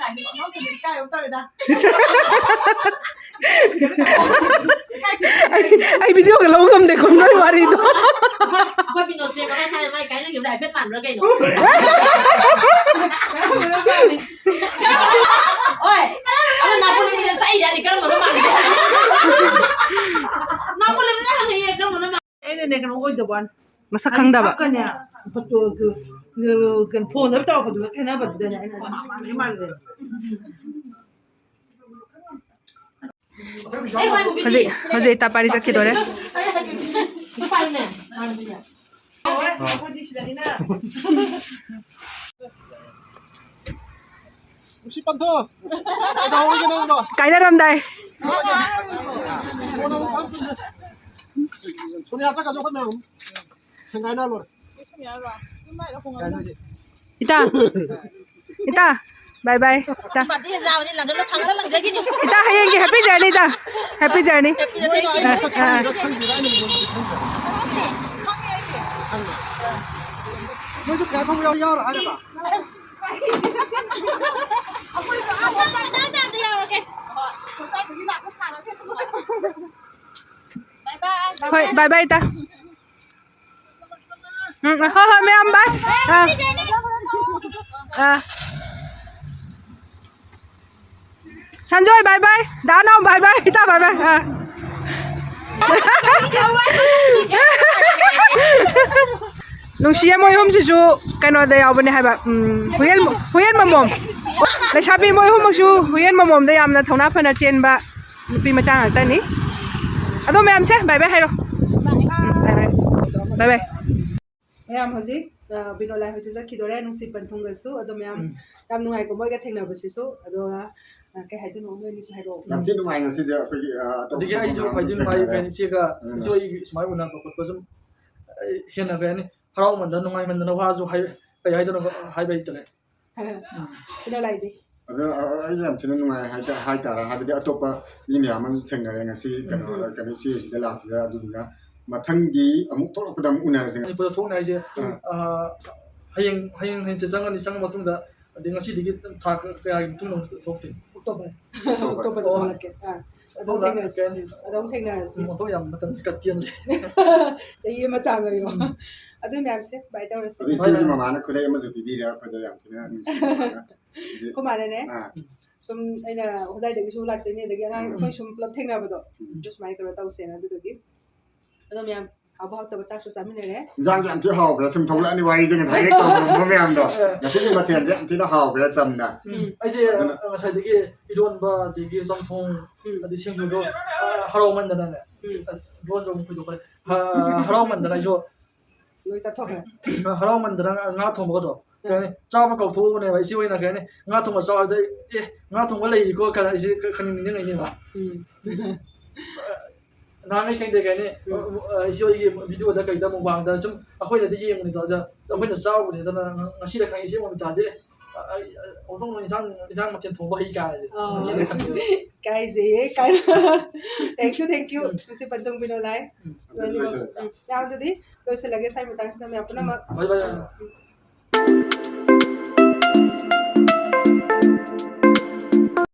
ꯂꯥꯏꯁꯦ ꯄꯪꯅꯣꯛꯇ ꯅꯣꯛꯏ꯫ ꯏꯀꯥꯏꯕ ꯇꯧꯔꯦꯗ꯫ ꯑꯩ, ꯑꯩ ꯚꯤꯗꯤꯑꯣꯒ ꯂꯧꯕ ꯉꯝꯗꯦꯀꯣ ꯅꯣꯏ ꯋꯥꯔꯤꯗꯣ꯫ ꯑꯩꯈꯣꯏ ꯕꯤꯅꯣꯗꯁꯦ ꯃꯈꯥ ꯊꯥꯅ ꯃꯥꯏ ꯀꯥꯏꯅꯈꯤꯕꯗ ꯍꯥꯏꯐꯦꯠ ꯃꯥꯟꯕ꯭ꯔꯥ ꯀꯩꯅꯣ? ꯍꯣꯏ꯫ ꯑꯃ ꯅꯥꯄꯨ ꯅꯨꯃꯤꯠꯇ ꯆꯥꯛꯏ ꯌꯥꯅꯤ ꯀꯔꯝꯕꯅꯣ ꯃꯥꯟꯒꯦ? ꯅꯥꯄꯨ ꯅꯨꯃꯤꯠꯇ ꯍꯪꯉꯛꯑꯦ ꯀꯔꯝꯕꯅꯣ ꯃꯥꯟꯒꯦ? ꯑꯩꯅꯅꯦ ꯀꯩꯅꯣ ꯑꯣꯏꯗꯕ ꯋꯥꯅꯤ꯫ ꯃꯁꯛ ꯈꯪꯗꯕ꯫ ꯁꯛꯀꯅꯦ, ꯐꯣꯇꯣ-, ꯀꯩꯅꯣ, ꯐꯣꯟꯗ ꯇꯧꯔꯛꯄꯗꯨꯒ ꯈꯦꯠꯅꯕꯗꯨꯗꯅꯦ ꯑꯩꯅ ꯃꯥꯜꯂꯦ, ꯃꯥꯜꯂꯦ꯫ ꯍꯧꯖꯤꯛ, ꯍꯧꯖꯤꯛ ꯏꯇꯥ ꯄꯥꯔꯤ ꯆꯠꯈꯤꯗꯣꯔꯦ꯫ ꯅꯨꯡꯁꯤ ꯄꯟꯊꯣ꯫ ꯀꯩꯗꯧꯔꯤꯒꯦ ꯅꯪꯕꯣ? ꯀꯥꯏꯅꯔꯝꯗꯥꯏ꯫ ꯁꯣꯅꯤꯌꯥ ꯆꯠꯈ꯭ꯔꯁꯨ ꯑꯩꯈꯣꯏ ꯃꯌꯥꯝ ꯁꯦꯡꯒꯥꯏꯅ ꯂꯣꯏꯔꯦ꯫ ꯏꯇꯥ, ꯏꯇꯥ, bye bye, ꯏꯇꯥ꯫ ꯏꯇꯥ, ꯍꯌꯦꯡꯒꯤ happy journey ꯏꯇꯥ꯫ Happy journey꯫ ꯑꯥ, ꯑꯥ꯫ ꯅꯣꯏꯁꯨ ꯈꯌꯥ ꯊꯣꯡꯕ ꯌꯥꯎ-, ꯌꯥꯎꯔꯣ ꯍꯥꯏꯔꯕ? ꯍꯣꯏ, bye bye ꯏꯇꯥ꯫ ꯎꯝ, ꯍꯣꯏ, ꯍꯣꯏ, ꯃꯌꯥꯝ bye꯫ ꯑꯥ꯫ ꯑꯥ꯫ Sanjoy bye bye꯫ ꯗꯥ ꯅꯥꯎ bye bye꯫ ꯏꯇꯥ bye bye꯫ ꯑꯥ꯫ ꯅꯨꯡꯁꯤꯌꯦ ꯃꯣꯏ ꯑꯍꯨꯝꯁꯤꯁꯨ ꯀꯩꯅꯣꯗ ꯌꯥꯎꯕꯅꯦ ꯍꯥꯏꯕ, ꯎꯝ, ꯍꯨꯌꯦꯟ, ꯍꯨꯌꯦꯟ ꯃꯃꯣꯝ꯫ ꯂꯩꯁꯥꯕꯤ ꯃꯣꯏ ꯑꯍꯨꯝꯃꯛꯁꯨ ꯍꯨꯌꯦꯟ ꯃꯃꯣꯝꯗ ꯌꯥꯝꯅ ꯊꯧꯅꯥ ꯐꯅ ꯆꯦꯟꯕ ꯅꯨꯄꯤ ꯃꯆꯥ ꯉꯥꯛꯇꯅꯤ꯫ ꯑꯗꯣ ꯃꯌꯥꯝꯁꯦ bye bye ꯍꯥꯏꯔꯣ꯫ Bye bye꯫ Bye bye꯫ ꯃꯌꯥꯝ ꯍꯧꯖꯤꯛ, ꯑ, ꯕꯤꯅꯣꯂꯥꯏ ꯍꯣꯏꯁꯨ ꯆꯠꯈꯤꯗꯣꯔꯦ, ꯅꯨꯡꯁꯤ ꯄꯟꯊꯨꯡꯒꯁꯨ꯫ ꯑꯗꯣ ꯃꯌꯥꯝ ꯎꯝ꯫ ꯌꯥꯝ ꯅꯨꯡꯉꯥꯏꯀꯣ ꯃꯣꯏꯒ ꯊꯦꯡꯅꯕꯁꯤꯁꯨ꯫ ꯑꯗꯣ, ꯑ, ꯀꯩ ꯍꯥꯏꯗꯣꯏꯅꯣ ꯅꯣꯏꯅꯤꯁꯨ ꯍꯥꯏꯔꯛꯑꯣ꯫ ꯌꯥꯝ ꯊꯤ ꯅꯨꯡꯉꯥꯏ ꯉꯁꯤꯁꯦ ꯑꯩꯈꯣꯏꯒꯤ, ꯑ, ꯑꯇꯣꯞꯄ ꯑꯗꯒꯤ ꯑꯩꯁꯨ ꯃꯌꯥꯝ ꯈ꯭ꯋꯥꯏꯗꯒꯤ ꯅꯨꯡꯉꯥꯏꯕ ꯊꯦꯡꯅꯔꯦ꯫ ꯐꯦꯟ ꯏꯆꯦꯒ ꯎꯝ꯫ ꯏꯆꯦ ꯍꯣꯏꯒꯤ ꯁꯨꯃꯥꯏꯅ ꯎꯅꯕ ꯈꯣꯠꯄ ꯁꯨꯝ, ꯑꯩ ꯍꯦꯟꯅ ꯀꯩ ꯍꯥꯏꯅꯤ, ꯍꯔꯥꯎꯃꯟꯗꯅ, ꯅꯨꯡꯉꯥꯏꯃꯟꯗꯅ ꯋꯥꯁꯨ ꯍꯥꯏ-, ꯀꯩ ꯍꯥꯏꯗꯣꯏꯅꯣ ꯍꯥꯏꯕ ꯍꯩꯇꯔꯦ꯫ ꯎꯝ꯫ ꯕꯤꯅꯣꯂꯥꯏꯗꯤ? ꯑꯗꯣ, ꯑ, ꯑ, ꯑꯩ ꯌꯥꯝ ꯊꯤꯅ ꯅꯨꯡꯉꯥꯏ ꯍꯥꯏꯇꯥ-, ꯍꯥꯏꯇꯥꯔꯦ꯫ ꯍꯥꯏꯕꯗꯤ ꯑꯇꯣꯞꯄ ꯃꯤ ꯃꯌꯥꯝ ꯑꯃꯁꯨ ꯊꯦꯡꯅꯔꯦ ꯉꯁꯤ, ꯀꯩꯅꯣ, ꯎꯝ꯫ ꯀꯩꯅꯣ, ꯁꯤꯁꯤꯗ ꯂꯥꯛꯄꯗ꯫ ꯑꯗꯨꯗꯨꯅ ꯃꯊꯪꯒꯤ ꯑꯃꯨꯛ ꯊꯣꯛꯂꯛꯄꯗ ꯑꯃꯨꯛ ꯎꯅꯔꯁꯦ꯫ ꯃꯅꯤꯄꯨꯔꯗ ꯊꯣꯛꯅꯤ ꯍꯥꯏꯁꯦ, ꯑꯥ꯫ ꯑ, ꯍꯌꯦꯡ, ꯍꯌꯦꯡ, ꯍꯌꯦꯡꯁꯦ ꯆꯪꯉꯅꯤ, ꯆꯪꯉ ꯃꯇꯨꯡꯗ ꯑꯗꯩ ꯉꯁꯤꯗꯒꯤ ꯊꯥ ꯀꯌꯥꯒꯤ ꯃꯇꯨꯡꯗ ꯑꯃꯨꯛ ꯊꯣꯛꯇꯣꯏꯅꯤ? ꯑꯣꯛꯇꯣꯕꯔ ꯑꯣꯛꯇꯣꯕꯔꯗ ꯑꯣ꯫ ꯊꯣꯛꯂꯛꯀꯦ꯫ ꯑꯥ, ꯑꯗꯨꯝ ꯊꯣꯛꯂꯛ- ꯊꯦꯡꯅꯔꯁꯤ꯫ ꯀꯩ ꯍꯥꯏꯅꯤ? ꯑꯗꯨꯝ ꯊꯦꯡꯅꯔꯁꯤ꯫ ꯎꯝ, ꯑꯣꯟꯊꯣꯛ ꯌꯥꯝ ꯃꯇꯝꯁꯦ ꯈꯔ ꯇꯦꯜꯂꯦ꯫ ꯆꯍꯤ ꯑꯃ ꯆꯥꯡ ꯑꯣꯏꯔꯣ꯫ ꯎꯝ꯫ ꯑꯗꯨ ꯃꯌꯥꯝꯁꯦ ꯚꯥꯏ ꯇꯧꯔꯁꯤ꯫ ꯑꯗꯨ ꯏꯆꯦꯒꯤ ꯃꯃꯥꯅ ꯈꯨꯗꯩ ꯑꯃꯁꯨ ꯄꯤꯕꯤꯔꯦ ꯑꯩꯈꯣꯏꯗ, ꯌꯥꯝ ꯊꯤꯅ ꯅꯨꯡꯁꯤꯕ꯫ ꯑꯩꯈꯣꯏ ꯃꯥꯅꯅꯦ, ꯑꯥ, ꯁꯨꯝ ꯑꯩꯅ ꯍꯣꯗꯥꯏꯗꯒꯤꯁꯨ ꯂꯥꯛꯇꯣꯏꯅꯦ, ꯑꯗꯒꯤ ꯑꯉꯥꯡ ꯎꯝ꯫ ꯑꯩꯈꯣꯏ ꯁꯨꯝ ꯄꯨꯂꯞ ꯊꯦꯡꯅꯕꯗꯣ, ꯎꯝ꯫ ꯑꯗꯨ ꯁꯨꯃꯥꯏꯅ ꯀꯩꯅꯣ ꯇꯧꯁꯦꯅ꯫ ꯑꯗꯨꯗꯨꯒꯤ ꯑꯗꯣ ꯃꯌꯥꯝ ꯍꯥꯎꯕ ꯍꯥꯎꯇꯕ ꯆꯥꯛꯁꯨ ꯆꯥꯃꯤꯟꯅꯔꯦ꯫ ꯏꯟꯖꯥꯡꯁꯨ ꯌꯥꯝ ꯊꯤ ꯍꯥꯎꯈ꯭ꯔꯦ, ꯁꯨꯝ ꯊꯣꯛꯂꯛꯑꯅꯤ ꯋꯥꯔꯤꯁꯦ ꯉꯁꯥꯏꯒꯤ ꯇꯧꯔꯝꯕ ꯃꯌꯥꯝꯗꯣ꯫ ꯑꯥ꯫ ꯉꯁꯤꯒꯤ ꯃꯊꯦꯜꯁꯦ ꯌꯥꯝ ꯊꯤꯅ ꯍꯥꯎꯈ꯭ꯔꯦ, ꯆꯝꯅ꯫ ꯎꯝ, ꯑꯩꯗꯤ ꯑꯗꯨꯅ- ꯉꯁꯥꯏꯗꯒꯤ ꯏꯔꯣꯟꯕ ꯑꯗꯒꯤ ꯆꯝꯊꯣꯡ ꯎꯝ꯫ ꯑꯗꯩ ꯁꯤꯡꯖꯨꯗꯣ, ꯑ, ꯍꯔꯥꯎꯃꯟꯗꯅꯅꯦ꯫ ꯎꯝ꯫ ꯂꯣꯟꯁꯨ ꯑꯃꯨꯛ ꯈꯣꯏꯗꯣꯛꯈ꯭ꯔꯦ꯫ ꯑ, ꯍꯔꯥꯎꯃꯟꯗꯅ ꯑꯩꯁꯨ ꯂꯣꯏ ꯇꯠꯊꯣꯛꯈ꯭ꯔꯦ꯫ ꯍꯔꯥꯎꯃꯟꯗꯅ ꯉꯥ ꯊꯣꯡꯕꯒꯗꯣ ꯀꯩ ꯍꯥꯏꯅꯤ, ꯆꯥꯕ ꯀꯧꯊꯣꯛꯎꯕꯅꯦꯕ꯫ ꯏꯆꯦ ꯍꯣꯏꯅ ꯀꯩ ꯍꯥꯏꯅꯤ, ꯉꯥ ꯊꯣꯡꯕ ꯆꯥꯎ ꯍꯥꯏꯕꯗ ꯑꯩ, "ꯑꯦ, ꯉꯥ ꯊꯣꯡꯕ ꯂꯩꯔꯤꯀꯣ" ꯀꯥꯏꯅ ꯑꯩꯁꯦ ꯈ-, ꯈꯪꯅꯤꯡ ꯅꯤꯡꯁꯤꯡꯉꯛꯏꯅꯦꯕ꯫ ꯎꯝ꯫ ꯅꯍꯥꯟꯉꯩ ꯈꯪꯗꯦ ꯀꯩ ꯍꯥꯏꯅꯤ, ꯎꯝ꯫ ꯑ, ꯏꯆꯦ ꯍꯣꯏꯒꯤ ꯚꯤꯗꯤꯑꯣꯗ ꯀꯩꯗ ꯃꯨꯛꯕꯥꯡꯗ ꯁꯨꯝ ꯑꯩꯈꯣꯏꯅꯗꯤ ꯌꯦꯡꯕꯅꯤꯗꯣ, ꯑꯗ ꯑꯩꯈꯣꯏꯅ ꯆꯥꯎꯕꯅꯤꯗꯅ ꯉꯁꯤꯗ ꯈꯪꯉꯤ ꯏꯆꯦ ꯃꯃꯤꯇꯥꯁꯦ꯫ ꯑ, ꯑ, ꯑ, ꯑꯣꯟꯊꯣꯛꯅ ꯏꯟꯁꯥꯡ, ꯏꯟꯁꯥꯡ ꯃꯊꯦꯜ ꯊꯣꯡꯕ ꯍꯩ ꯀꯥꯏꯁꯦ꯫ ꯑꯥ, ꯉꯁꯤꯗ ꯈꯪꯉꯦ꯫ ꯏꯀꯥꯏꯖꯩꯌꯦ ꯀꯥꯏꯅ꯫ Thank you, thank you꯫ ꯎꯝ꯫ ꯃꯁꯤ ꯄꯟꯊꯨꯡ ꯄꯤꯅꯣ ꯂꯥꯏ꯫ ꯎꯝ꯫ ꯑꯗꯨꯗꯤ ꯂꯣꯏꯁꯤꯜꯂꯁꯤ꯫ ꯎꯝ, ꯃꯌꯥꯝ ꯑꯗꯨꯗꯤ ꯂꯣꯏꯁꯤꯜꯂꯒꯦ ꯁ꯭ꯋꯥꯏ ꯃꯇꯥꯡꯁꯤꯗ ꯃꯌꯥꯝ ꯄꯨꯝꯅꯃꯛ꯫ ꯎꯝ, bye bye꯫